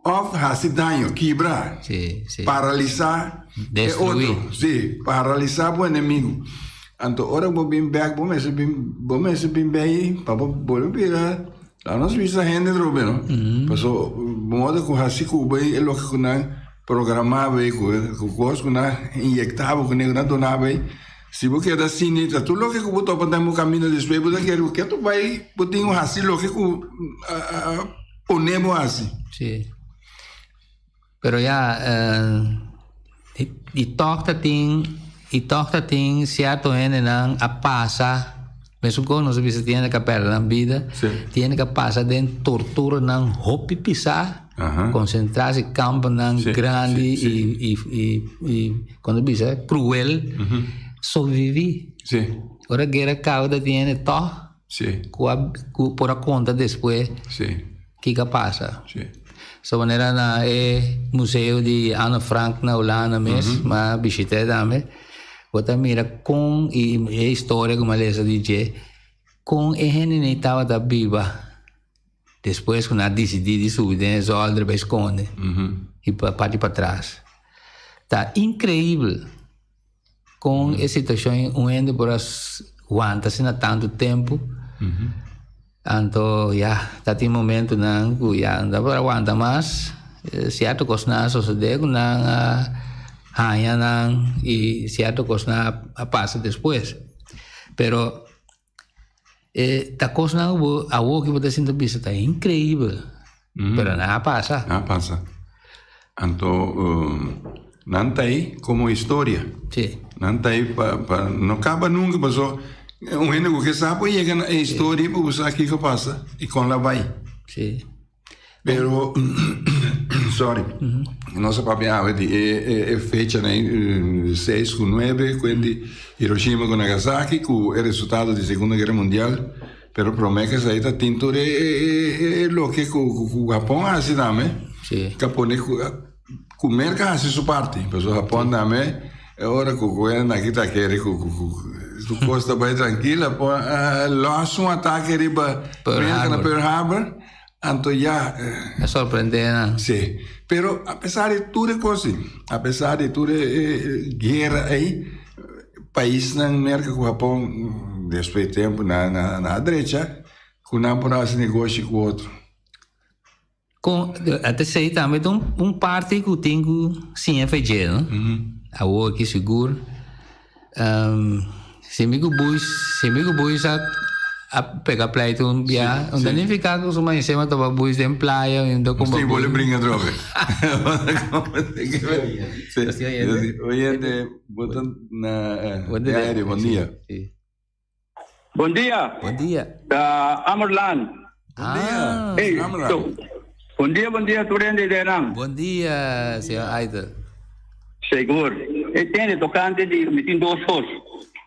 òf hasi daño kibra paralisá e otro si paralisá bo enemigo anto ora bo bin bek bo mester bin bo mester bin bei pa bo bolbe bira laga nos bisa hende atrobe no pasobra bo modo ku hasi ku bo e loke ku nan Programa bo ei ku kos ku nan inyekta bo kuné ku nan duna bo ei. Si bo keda asina ta tur loke ku bo topa den bo kaminda despues bo ta kere ku ke tur bai bo tin ku hasi loke ku a pone bo hasi. Sí. Pero ya i tòg ta tin i tòg ta tin sierto hendenan a pasa mesun kos nos a bisa tin hende ku a pèrdè nan bida tin hende ku a pasa den torturanan hopi pisá. Concentratie kampennan grandi y y y y con ta bisa cruel sobrevivi. Ora guera caba ta tin hende toch cu a cu por a conta despues kico a pasa. So manera na e museo di Anne Frank na Hulanda mes mi a bishita tambe bo ta mira con y e historia cu mi a lesa di dje con e hendenan tabata biba. Despues ku nan a disidí di subi den e zòlder bai skonde i pa parti patras. Ta inkreibel kon e situashon un hende por a wanta asina tantu tempu. Anto ya, ta tin momentunan ku ya no ta por a wanta mas. Sierto kosnan a sosodé ku nan a haña nan i sierto kosnan a pasa despues. Pero. E ta kosnan ku bo awor ku bo ta sinta bisa ta inkreibel, pero nan a pasa. Nan a pasa. Anto nan ta ei komo historia. Si. Nan ta ei pa pa no kaba nunka paso un hende ku ke sa por yega na e historia pa bo sa kiko pasa i kon la bai. Si. Pero, sorry, nos a papia awe di e e fechanan seis ku nuebe ku di Hiroshima ku Nagasaki ku e resultado di Segunda Guera Mundial, pero prome ku esei ta tin tur e e loke ku ku Hapon a hasi tambe, ku a pone ku ku Merka a hasi su parti, pasobra Hapon tambe e ora ku ku e nan ta kere ku ku su kos ta bai trankil, Hapon a los un atake riba Merka na Pearl Harbor. Anto ya. A sorprendé nan. Sí. Pero a pesar di tur e kos ei, a pesar di tur e guera ei, paisnan Merka ku Hapon despues di tempu nan a drecha ku nan por hasi negoshi ku otro. Kon, a ta esei tambe ta un parti ku tin ku siña fe dje, no? Awor aki sigur. Si mi ku bui, si mi ku bui sa a pega pleito un bia, un ta nifiká ku su mañesema topa buis den playa, un ta kumba Sin buis. bole bringa atrobe. Sí, oyente, bo ta na Bon aire, bon dia. Bon dia. Bon dia. Ta Amerland. Bon dia. Ah. Hey, Amerland. so, bon dia, bon dia, tur hende de nan. Bon dia, señor Aitel. Sigur. E tende tocante di, mi tin dos cos.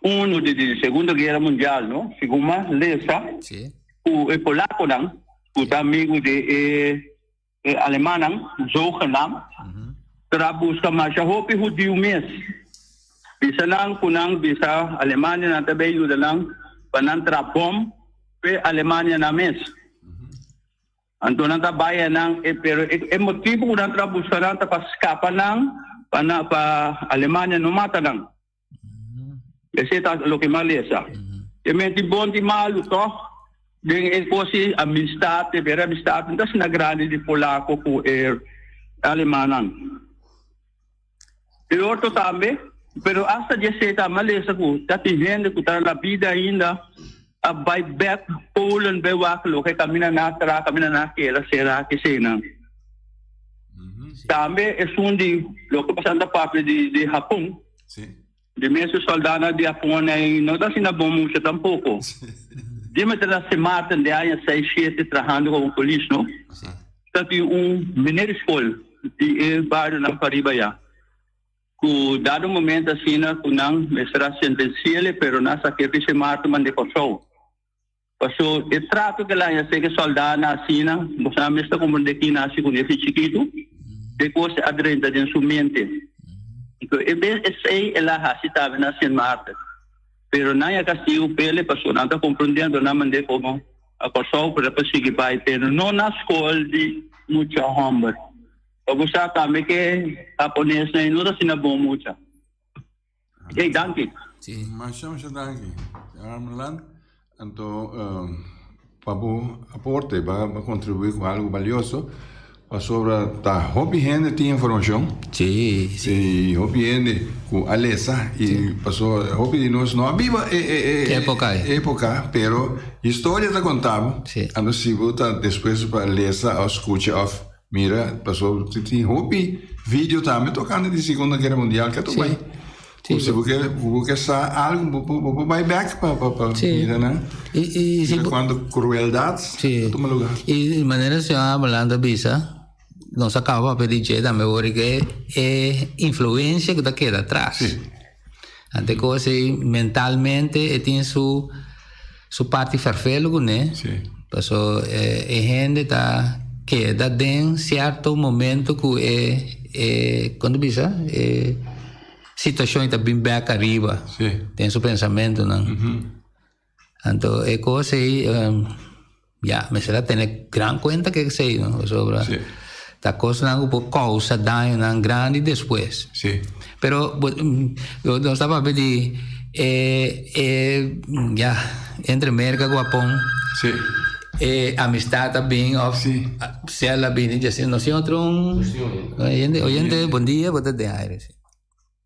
Uno di di Segunda Guerra Mundial, no? Segun mas lesa, Sí. cu e polaconan, cu ta amigo di e E alemannan, zogenaamd, tra buska masha hopi hudiu mes. Bisa nan ku nan bisa Alemania nan ta bay yuda nan pa nan tra bom p'e Alemanianan mes. Anto nan ta bay anan e pero e motibu ku nan tra buska nan ta pa skapa nan pa nan pa Alemania no mata nan. Esei ta loke mi a lesa. E menti bon di malu tòg den e kos di amistat, e bera amistat no ta asina grandi di polako ku e alemannan. E otro tambe, pero asta di esei ta mi a lesa ku ta tin hende ku ta na bida ainda a bai bèk Polen bai wak loke kaminda nan a traha, kaminda nan a keda será keseinan. Tambe esun di loke pasan ta papia di di Hapon. Sí. Di mes e soldanan di Hapon ei no ta asina bon mucha tampoco. Dime ta na Sint Maarten de aña seis shete trahando como polis no. Ta tin un meneer di skol di e barionan pariba ya. Ku dado momento asina ku nan mester a sentensiele pero nan sa ke di Sint Maarten mande Kòrsou. Paso e trato ke laña seke soldá na asina, bo sa mes ta komprendé ki nasi ku nefi chikitu, de kos a drenta den su mente. Anto e bes esei el a hasi tambe na Sint Maarten. Pero nan a kastigu p'el paso nan ta komprendé anto nan mand'é komo a Kòrsou pero pa sigui bai pero no na skol di mucha hòmber. Pa bo sa tambe ke haponesnan no ta asina bon mucha. Hey, danki. Sí. Masha, masha danki. Armeland, anto pa bo aporte, ba ba contribui cu algo valioso, pasobra ta hopi hende tin informacion. Sí, sí. Y hopi hende cu a lesa y pasobra hopi di nos no a biba e e e Epoca ei. epoca, pero historia ta conta bo. Sí. Anto si bo ta despues pa lesa of scucha of Mira, paso tin hopi video tambe tocante di Segunda Guerra Mundial ke ta bai. Sí. Si bo ke, bo ke sa algo, bo, bo, bo bai back pa, pa, pa Sí. mira nan. Y, y, si Mira bo- cuanto crueldad Sí. ta tuma lugar. Y manera señor Abelardo a bisa, nos a kaba papia di dje tambe ora ku e influensia ku ta keda atras. Ante kos ei mentalmente e tin su su parti fervelo kuné. Paso e hende ta keda den sierto momento ku e e kon ta bisa e situashon ta bin bek ariba den su pensamentonan. Anto e kos ei ya mester a tene gran kuenta ke esei no pasobra ta kosnan ku por kousa dañonan grandi despues. Pero nos ta papia di e e ya entre Merka ku Hapon e amistad a bin òf sel a bini dje asina nos tin otro un oyente oyente bon dia bo ta den aire.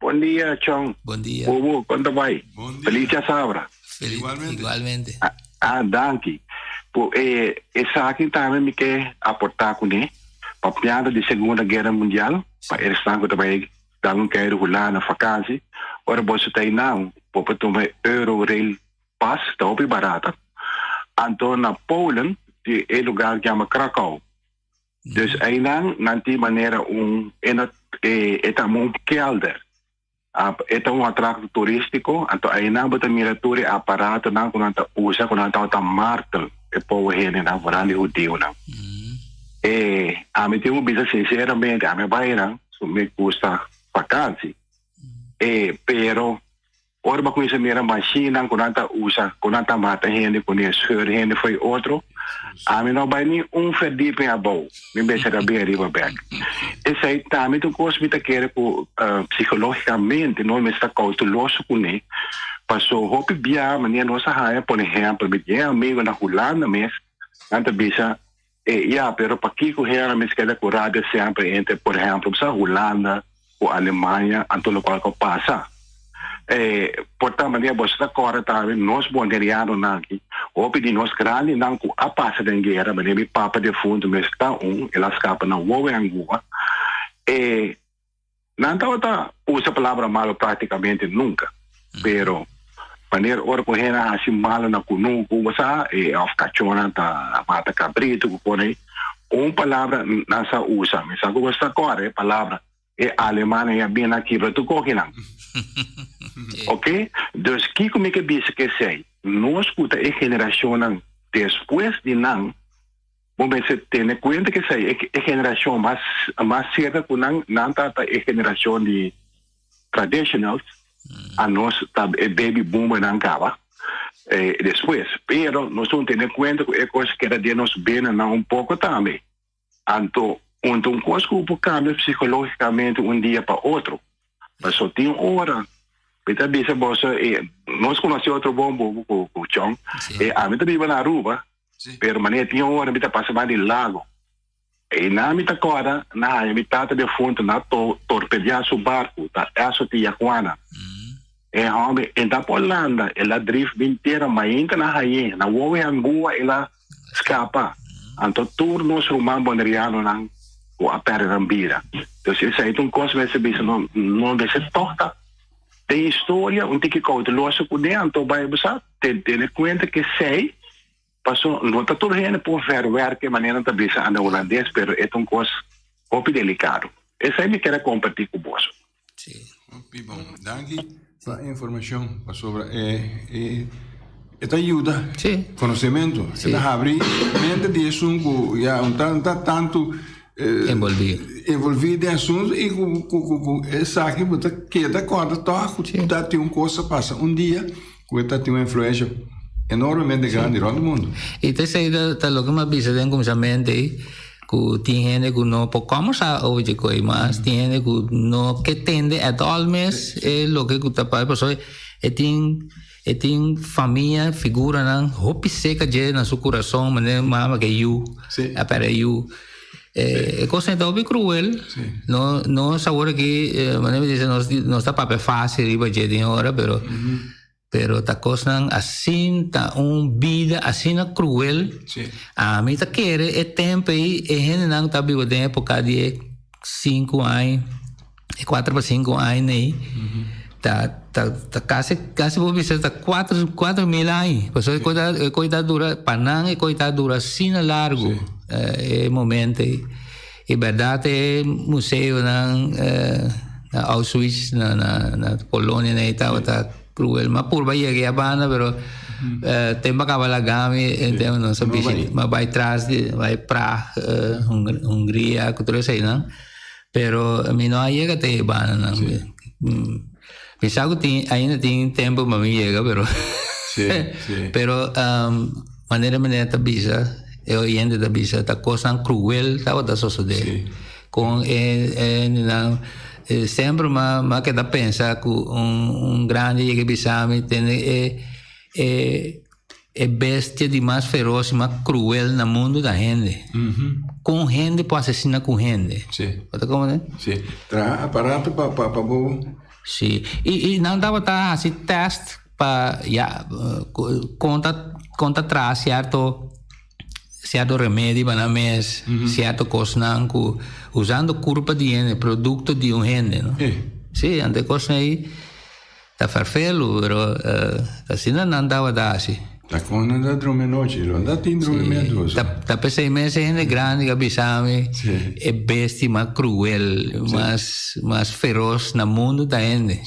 Bon dia, Chon. Bon dia. Bobo, kon ta bai? Bon dia. Feliz djasabra. Feliz, Igualmente. igualmente. Ah, ah, danki. Po, eh, esaki tambe mi ke aportá kuné. Papiando di Segunda Guera Mundial, pa esnan ku ta bai dal un keiru Hulanda vakansi, ora boso ta einan, bo por tuma e Eurorail Pass, ta hopi barata. Anto na Polen, di e lugar yama Krakow. Dus einan nan tin manera un e no e e ta un kelder. Ah, e ta un atracto turístico, anto einan bo ta mira tur e aparatonan ku nan ta usa ku nan tabata martel e pobo hendenan, vooral e hudiunan. E ami tin ku bisa sinceramente, ami a bai einan, so mi gusta vakansi. E pero Ora bo kuminsá mira mashinnan ku nan ta usa, ku nan ta mata hende kuné, scheur hende fo'i otro, ami no bai ni un verdieping abou, mi mester a bin ariba bèk. Esei tambe ta un kos mi ta kere ku psikológikamente nos mester ta kouteloso kuné, paso hopi bia manera nos a haña, por ehèmpel, mi tin e amigu na Hulanda mes, nan ta bisa, E ya, pero pakiko hera mes keda ku rabia semper entre, por ehemplo, bo sa Hulanda ku Alemania, anto lokual ku a pasa. E por ta manera boso ta kòrda tambe nos bonerianonan aki, hopi di nos grandinan ku a pasa den guera, manera mi papa defuntu mes ta un, el a skapa na Wowe Angua, e Nan tabata usa palabra malo prácticamente nunca, pero wanneer ora cu hende a haci malo na cunucu, bo sa, e of cachonan ta mata cabrito cu con ei, un palabra nan sa usa. Mi sa cu bo sa cor e palabra, e alemanan ya bini a kibra tur cokinan. Ok? Dus kico mi ke bisa cu esey? Nos cu ta e generacionnan despues di nan, Bo mester tene kuenta ku esei e generashon mas mas serka ku nan, nan ta ta e generashon di traditionals, anos ta e baby boomernan kaba despues. Pero nos tin tene kuenta ku e kos keda den nos benanan un poko tambe. Anto un ta un kos ku por kambia psikologikamente un dia pa otro. Paso tin ora mi ta bisa boso nos konosé otro bon bobo ku Chon, ami ta biba na Aruba. Pero manera tin ora mi ta pasa mas di lago. Einan mi ta kòrda na haña mi tata defuntu na to torpediá su barku ta Esso Tiajuana. E hòmber e ta por landa, el a drif bin tera mainta na hañ'é, na wowo e angua el a skapa. Anto tur nos ruman bonerianonan ku a pèrdè nan bida. Dus esei ta un kos mester bisa no no mester tòg ta den historia un tiki kouteloso kuné anto bai bo sa. Tene kuenta ku esei paso no ta tur hende por verwerk e manera nan ta bisa anda hulandes pero e ta un kos hopi delikado. Esei mi kere kompartí ku boso. Hopi bon. Danki pa e informashon pasobra e e ta yuda konosementu. E ta habri mente di esun ku ya un ta tantu Envolví. Envolví den asuntu i ku ku ku ku esaki bo ta keda kòrda tòg ku ta tin un kos a pasa un dia ku e ta tin un influensha enormemente grandi rònt di mundu. I ta esei ta loke mi a bisa den kuminsamentu ei, ku tin hende ku no por kòmbersá over dje koi mas, tin hende ku no ke tende at all mes e loke ku ta pasa pasobra e tin E tin famia, figuranan hopi seca dje na su curason, manera mama ke yu, a perde yu. E cosnan ta hopi cruel. No, nos awor aki, manera mi dice, nos, nos ta papia facil riba dje den ora, pero, pero ta cosnan asin, ta un bida asina cruel. Ami ta kere e tempo ei, e hendenan ta biba den epoca di e sinku aña. E cuatro pa cinco aña ei ta ta ta casi casi bo bisa ta cuatro 4000 aña. Pasobra e cosa e cosa ta dura pa nan e cosa ta dura asina largo e momento ei. E berdad e museonan na Auschwitz na na na Polonia na tabata cruel. Ma purba yega e banda pero tempo a caba laga mi ente no sa bishi ma bai tras di bai Praag Hungria cu tur eseinan pero mi no a yega te e bandanan. Mi sa cu tin ainda tin tempo pa mi yega pero pero manera mi ta bisa e oyente ta bisa ta cosnan cruel tabata sosode con e hendenan semper mi a keda pensa cu un grandi yega bisa mi tene e e e bestia di mas feroz y mas cruel na mundo ta hende. Con hende por asesina cu hende? Bo ta comprende? Sí. Traha aparato pa pa pa bo. Sí. Y y nan tabata haci test pa ya con ta con ta traha cierto cierto remedi pa nan mes, cierto cosnan cu usando curpa di hende, producto di un hende, no? Sí, anto e cosnan ey. Ta ferfelu, pero asina nan tabata hasi. Ta kon nan ta drumi anochi? Lo nan ta tin drumimentu oso. Ta ta p'esei mes e hende grandi ku a bisa mi e bestia mas kruel, mas mas feros na mundu ta hende.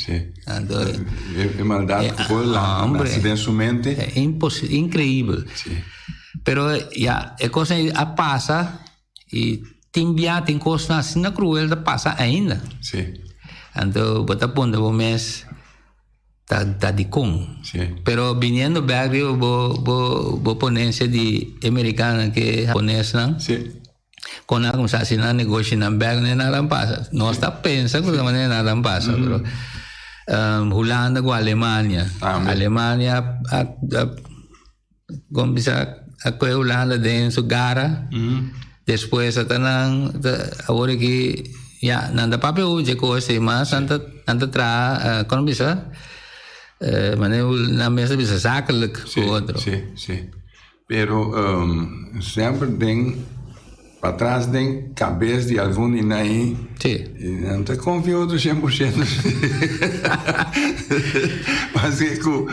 Anto E maldat ku por nase den su mente. Ta imposi inkreibel. Pero ya e kos ei a pasa i tin bia tin kosnan asina kruel ta pasa ainda. Anto bo ta puntra bo mes ta ta dikon. Pero biniendo bek riba bo bo bo ponencia di e merikanonan ke haponesnan kon nan a kuminsá hasi nan negoshinan bek no nada a pasa. Nos ta pensa ku ta manera nada a pasa pero Hulanda ku Alemania. Alemania a a Kon bisa a koe Hulanda den su gara. Despues ata nan ta awor aki ya nan ta papia hopi dje kos ei mas nan ta nan ta traha kon bisa manera nan mes ta bisa zakelijk ku otro. Si, si. Pero semper den Patras den kabes di algun di nan ei. Sí. Nan ta konfia otro 100%. Paske ku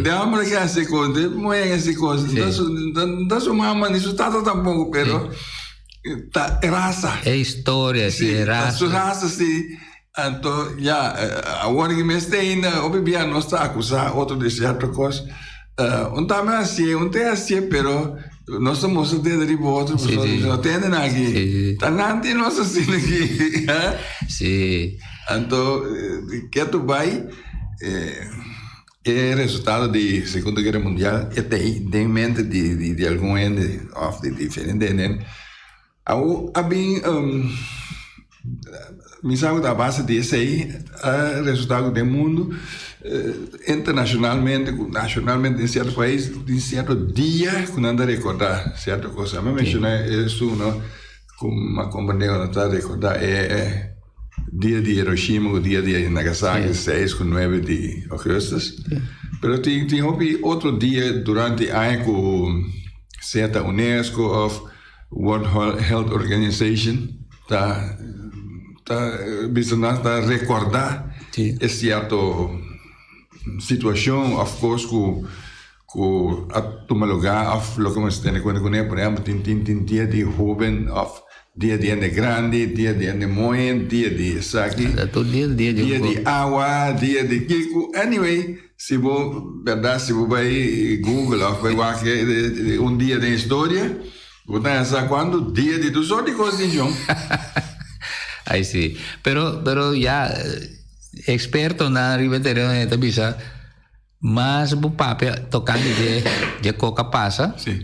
de hombre ke hasi kos, de muher ke hasi kos, no ta su mama ni su tata tampoko, pero ta e rasa. E historia, si, e rasa. Ta su rasa, si. Anto, ya, awor ki mester ainda, hopi bia nos ta akusá otro di sierto kos. Un ta me hasié, un te hasié, pero nos ta mustra dedo riba otro, pasobra nos no tende nan aki. Ta nan tin nos asina aki. Sí. Anto, ke tu bai, e resultado di Segunda Guera Mundial e ta ei den mente di di algun hende òf di diferente hende. Awor a bin mi sa ku ta a base di esei a resultá ku den mundu internashonalmente ku nashonalmente den sierto pais tin sierto dia ku nan ta rekordá sierto kos. Mi a menshoná esun no ku mi a komprendé ku nan ta rekordá e dia di Hiroshima ku dia di Nagasaki seis ku nuebe di ougùstus. Pero tin tin hopi otro dia durante aña ku sea ta UNESCO òf World Health Organization ta ta bisa nan ta recorda e cierto situacion of cos cu cu a tuma lugar of loke mester tene cuenta cune. Por ehempel tin tin tin dia di hoben of dia di hende grandi, dia di hende moe, dia di esaki, dia di awa, dia di kico. Anyway, si bo berdad si bo bai Google of bai wak un dia den historia, bo ta haña sa cuanto dia di tur sort di cos tin shon. Ay si. Pero pero ya expertonan riba e tereno ta bisa mas bo papia tocante dje dje coca pasa, Si.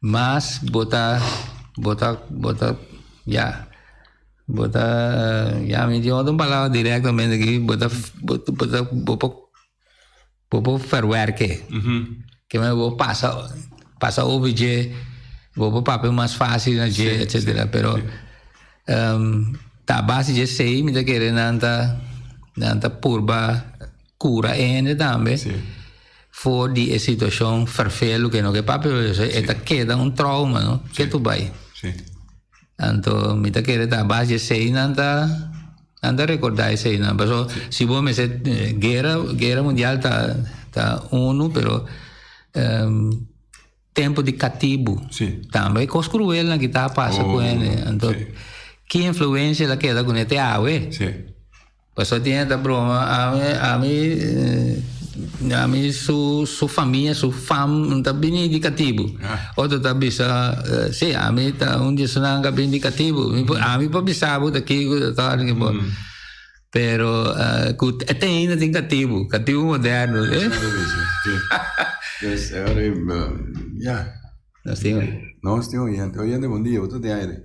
mas bo ta bo ta bo ta ya Bo ta, ya mi tin otro palabra directamente aki, bo ta, bo ta, bo ta, bo por, bo por verwerke. Ke men bo pasa, pasa over dje, bo por papia mas fácil na dje, etcetera. Pero, ta a base dje esei mi ta kere nan ta, nan ta purba cura e hende tambe for di e situacion ferfelu ke no ke papia, e ta keda un trauma, no? Ke tu bai. Anto mi ta kere ta bas di esei nan ta nan ta recorda esei nan. Paso si bo mester guera guera mundial ta ta uno pero um, Tempu di katibu. Sí. Tambe e kos kruelnan ki ta pasa ku Oh, hende. Anto, sí. ki influensia la keda kuné te awe? Sí. Pasobra tin hende ta broma, ami, ami, eh, ami su, su famia, su fam ta bini di katibu. Ah. Otro ta bisa, eh, sí, ami ta un di esunnan ku a bini di katibu. Mi por, ami por bisa bo ta kiko ta ta ki bo. Pero eh, ku te ainda tin katibu, katibu moderno, eh. Dus, ahora, ja. Nos tin. Nos tin oyente. Oyente, bon dia. Bo ta den aire.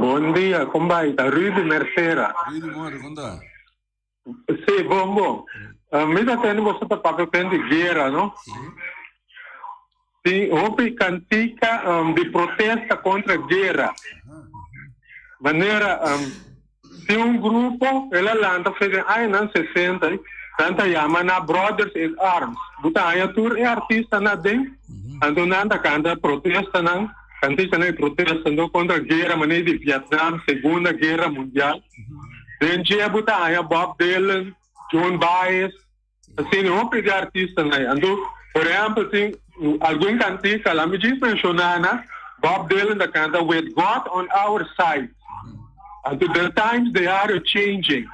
Bon dia, kon bai? Ta Rudy Mercera. Rudy, more, kon ta? Sí, bon, bon. Mi ta tende boso ta papia pen di guera, no? Tin hopi kantika di protesta kontra guera. Manera tin un grupo el a lanta for den añanan sesenta, nan ta yama na Brothers in Arms. Bo ta haña tur e artistanan aden, anto nan ta kanta protestanan, kantikanan di protesta anto kontra guera manera di Vietnam, Segunda Guera Mundial. Den dje bo ta haña Bob Dylan, Joan Baez. Asina hopi di artistanan ei. Anto, por ehèmpel, tin algun kantika, laat mi djis menshoná nan, Bob Dylan ta kanta With God on Our Side. Anto The Times They Are A Changing.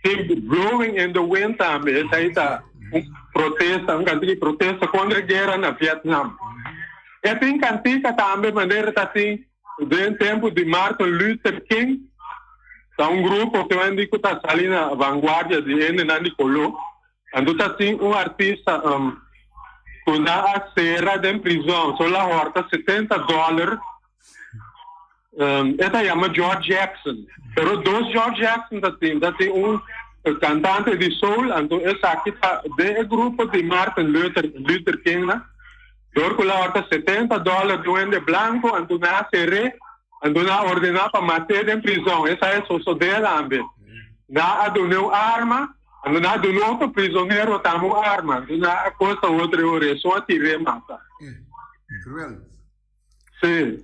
Tin Blowing in the Wind tambe, esei ta un protesta, un kantika di protesta kontra e guera na Vietnam. E tin kantika tambe manera ta tin Den tempu di Martin Luther King, ta un grupo ku nan di ku ta sali na vanguardia di hendenan di koló. Anto ta tin un artista ku nan a sera den prizòn, so el a hòrta 70 dòler. E ta yama George Jackson. Pero dos George Jackson ta tin. Ta tin un kantante di soul, anto esaki ta den e grupo di Martin Luther Luther King nan. Dor ku la horta 70 dòler di un hende blanku, anto nan a ser'é, anto nan a ordená pa mat'é den prizòn. Esei a sosodé tambe. Nan a dun'é un arma, anto nan a duna otro prizonero tambe un arma, anto nan a kosta otro e ora, esun a tir'é mata. Cruel. Sí.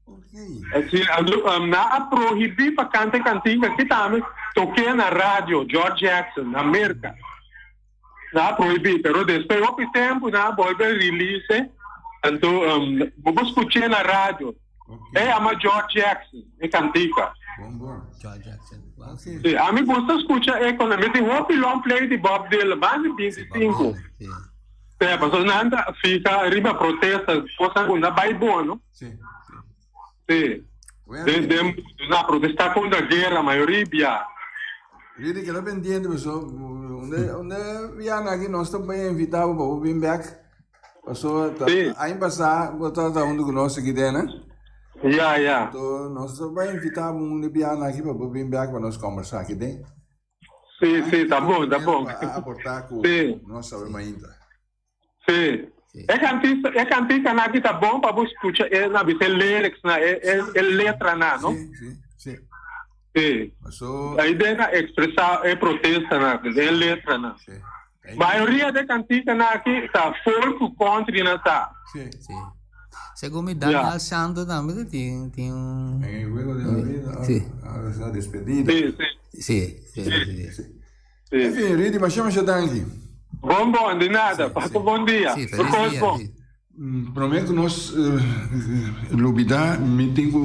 Ok. Asina, anto nan a prohibí pa kanta e kantinga aki tambe, tok'é na radio, George Jackson, na Merka. Nan a prohibí, pero despues hopi tempu nan a bolbe release, anto bo por skuch'é na radio. Ok. E yama George Jackson, e kantika. Bon, bon. George Jackson. Wow. Ok. Sí, ami gusta skucha e kono. Mi tin hopi long play di Bob Dylan, mas di 25. Sí. Sí, pasobra nan ta fika riba protesta, kosa ku na bai bon, no? Sí, sí. Sí. Bueno, Den, den, na protesta kontra guera, mayoria bia. Ridi, keda pendiente, paso, unde, unde biaha aki nos ta bay invita bo pa bo bin bek. Paso, ta, Sí. aña pasá bo tabata hunto ku nos aki den, eh? Ya, ya. Anto nos ta bay invita bo unde biaha aki pa bo bin bek pa nos kombersá aki den. Sí, sí, ta bon, ta bon. Pa aportá ku Sí. nos sabe mainta. Sí. E kantista, e kantikanan aki ta bon pa bo skucha e na bisa e lyrics na e e e letranan, no? Sí, sí, sí. Sí. Paso, Ahí den a expresá e protestanan, den letranan. sí. Ahí- Mayoria de kantikanan aki ta folk ku country nan ta. Sí. Sí. Segun mi Daniel Ja. Santo tambe ta tin tin un En el juego de la vida, Sí. ahora es la despedida. Sí, sí, Sí, sí, sí. Sí. sí. En fin, Ridi, masha masha danki. Bon, bon, de nada. Pasa bon dia. Sí, feliz Tur dia. bon. Sí. Promé ku nos lubidá, mi tin ku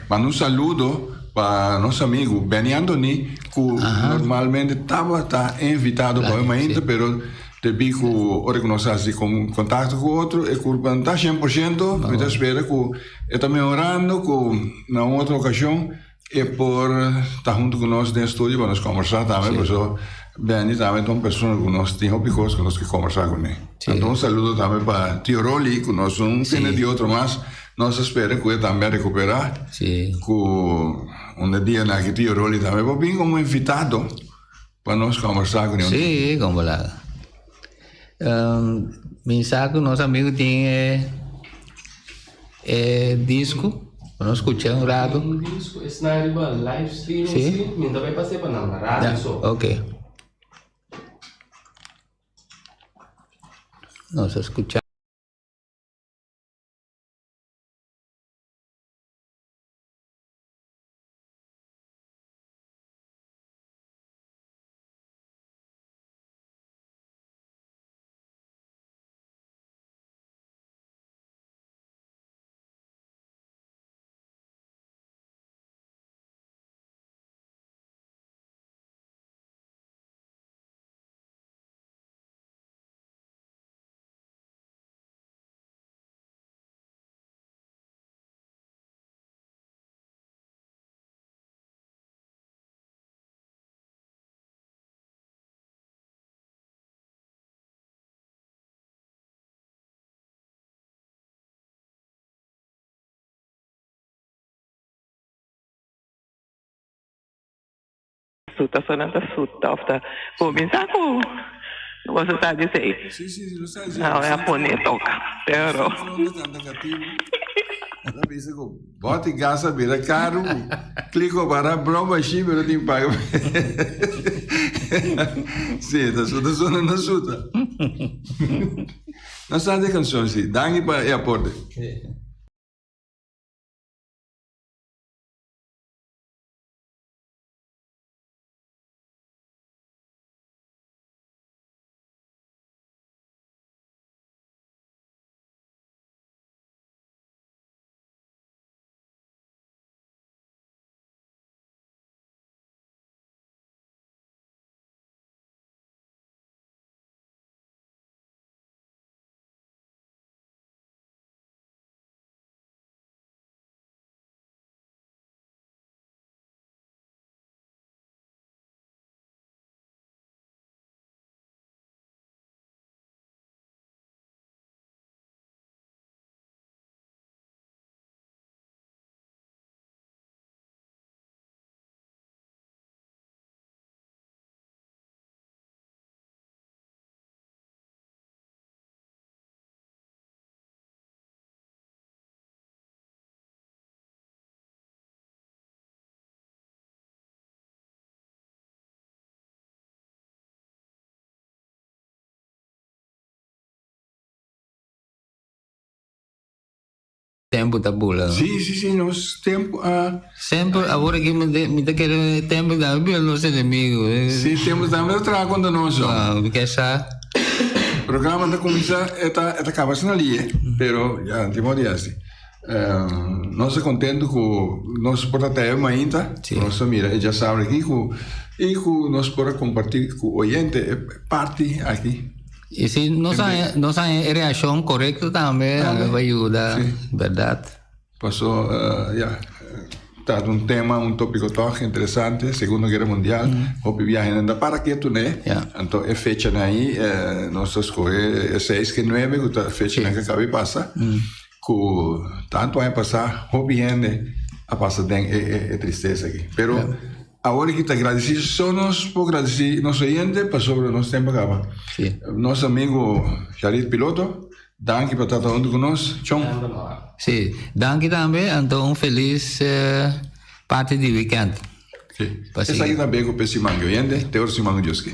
manda un saludo pa nos amigu Benny Anthony, ku normalmente tabata invitado pa hoy mainta, pero debí ku ora ku nos hasi kontakto ku otro, e kulpa no ta 100%. Mi ta spera ku e ta mehorando, ku na un otro okashon E por ta hunto ku nos den studio pa nos kombersá tambe, pasobra Benny tambe ta un persona ku nos tin hopi kos ku nos ke kombersá kuné. Anto un saludo tambe pa Tio Rolly ku nos un tene di otro mas, nos ta spera ku e tambe a rekuperá, ku un de dianan aki Tio Rolly tambe por bin komo invitado pa nos kombersá kuné un tiki. Sí, kon bolada. Mi sa ku nos amigu tin e e disco, pa nos skucha un rato. Un disco, esnan riba live streaming Sí. si, mi no ta bai pas'e pa nan, radio so. Ok. Nos a skucha. suta so nan ta suta of ta kuminsá ku boso sa di esei. Sí, sí, sí, lo sa di. Nan a pone toka, pero. Ta bisa ku bòt i gas a bira karu, kliko bara blou bashí pero tin paga. Sí, ta suta so nan ta suta. Nan sa di e kanshon sí. Danki pa e aporte. Tempo ta bula. Sí, sí, sí, nos tempo a... Semper, awor aki mi ta kere tempo tambe bira nos enemigo. Sí, tempo tambe ta traha kontra nos. Ah, mi ke sa. Programa ta kuminsá, e ta, e ta kaba asina li, pero ya, tin modo di hasi. Nos ta kontentu ku nos por ta tei mainta, nos ta mira e djasabra aki ku i ku nos por a kompartí ku oyente e parti aki. I si nos haña nos haña e reakshon korekto tambe pa yuda, bèrdat? Paso ya ta un tema, un topiko tòg interesante, Segundo Guera Mundial, hopi biahenan ta para ketu ne, anto e fechanan ei nos ta skohe e seis ke nuebe ku ta fechanan ku a kaba di pasa. Ku tantu aña pasá hopi hende a pasa den e tristesa aki. Pero awor aki ta gradisí so nos por gradisí nos oyente pasobra nos tempu a kaba. Nos amigu Jarid Piloto, danki pa ta huntu ku nos. Chon. Sí, danki tambe. Anto un felis parti di wikènt. Sí. Esaki ta be ku p'e siman ki oyente. Te otro siman ku Dios ke.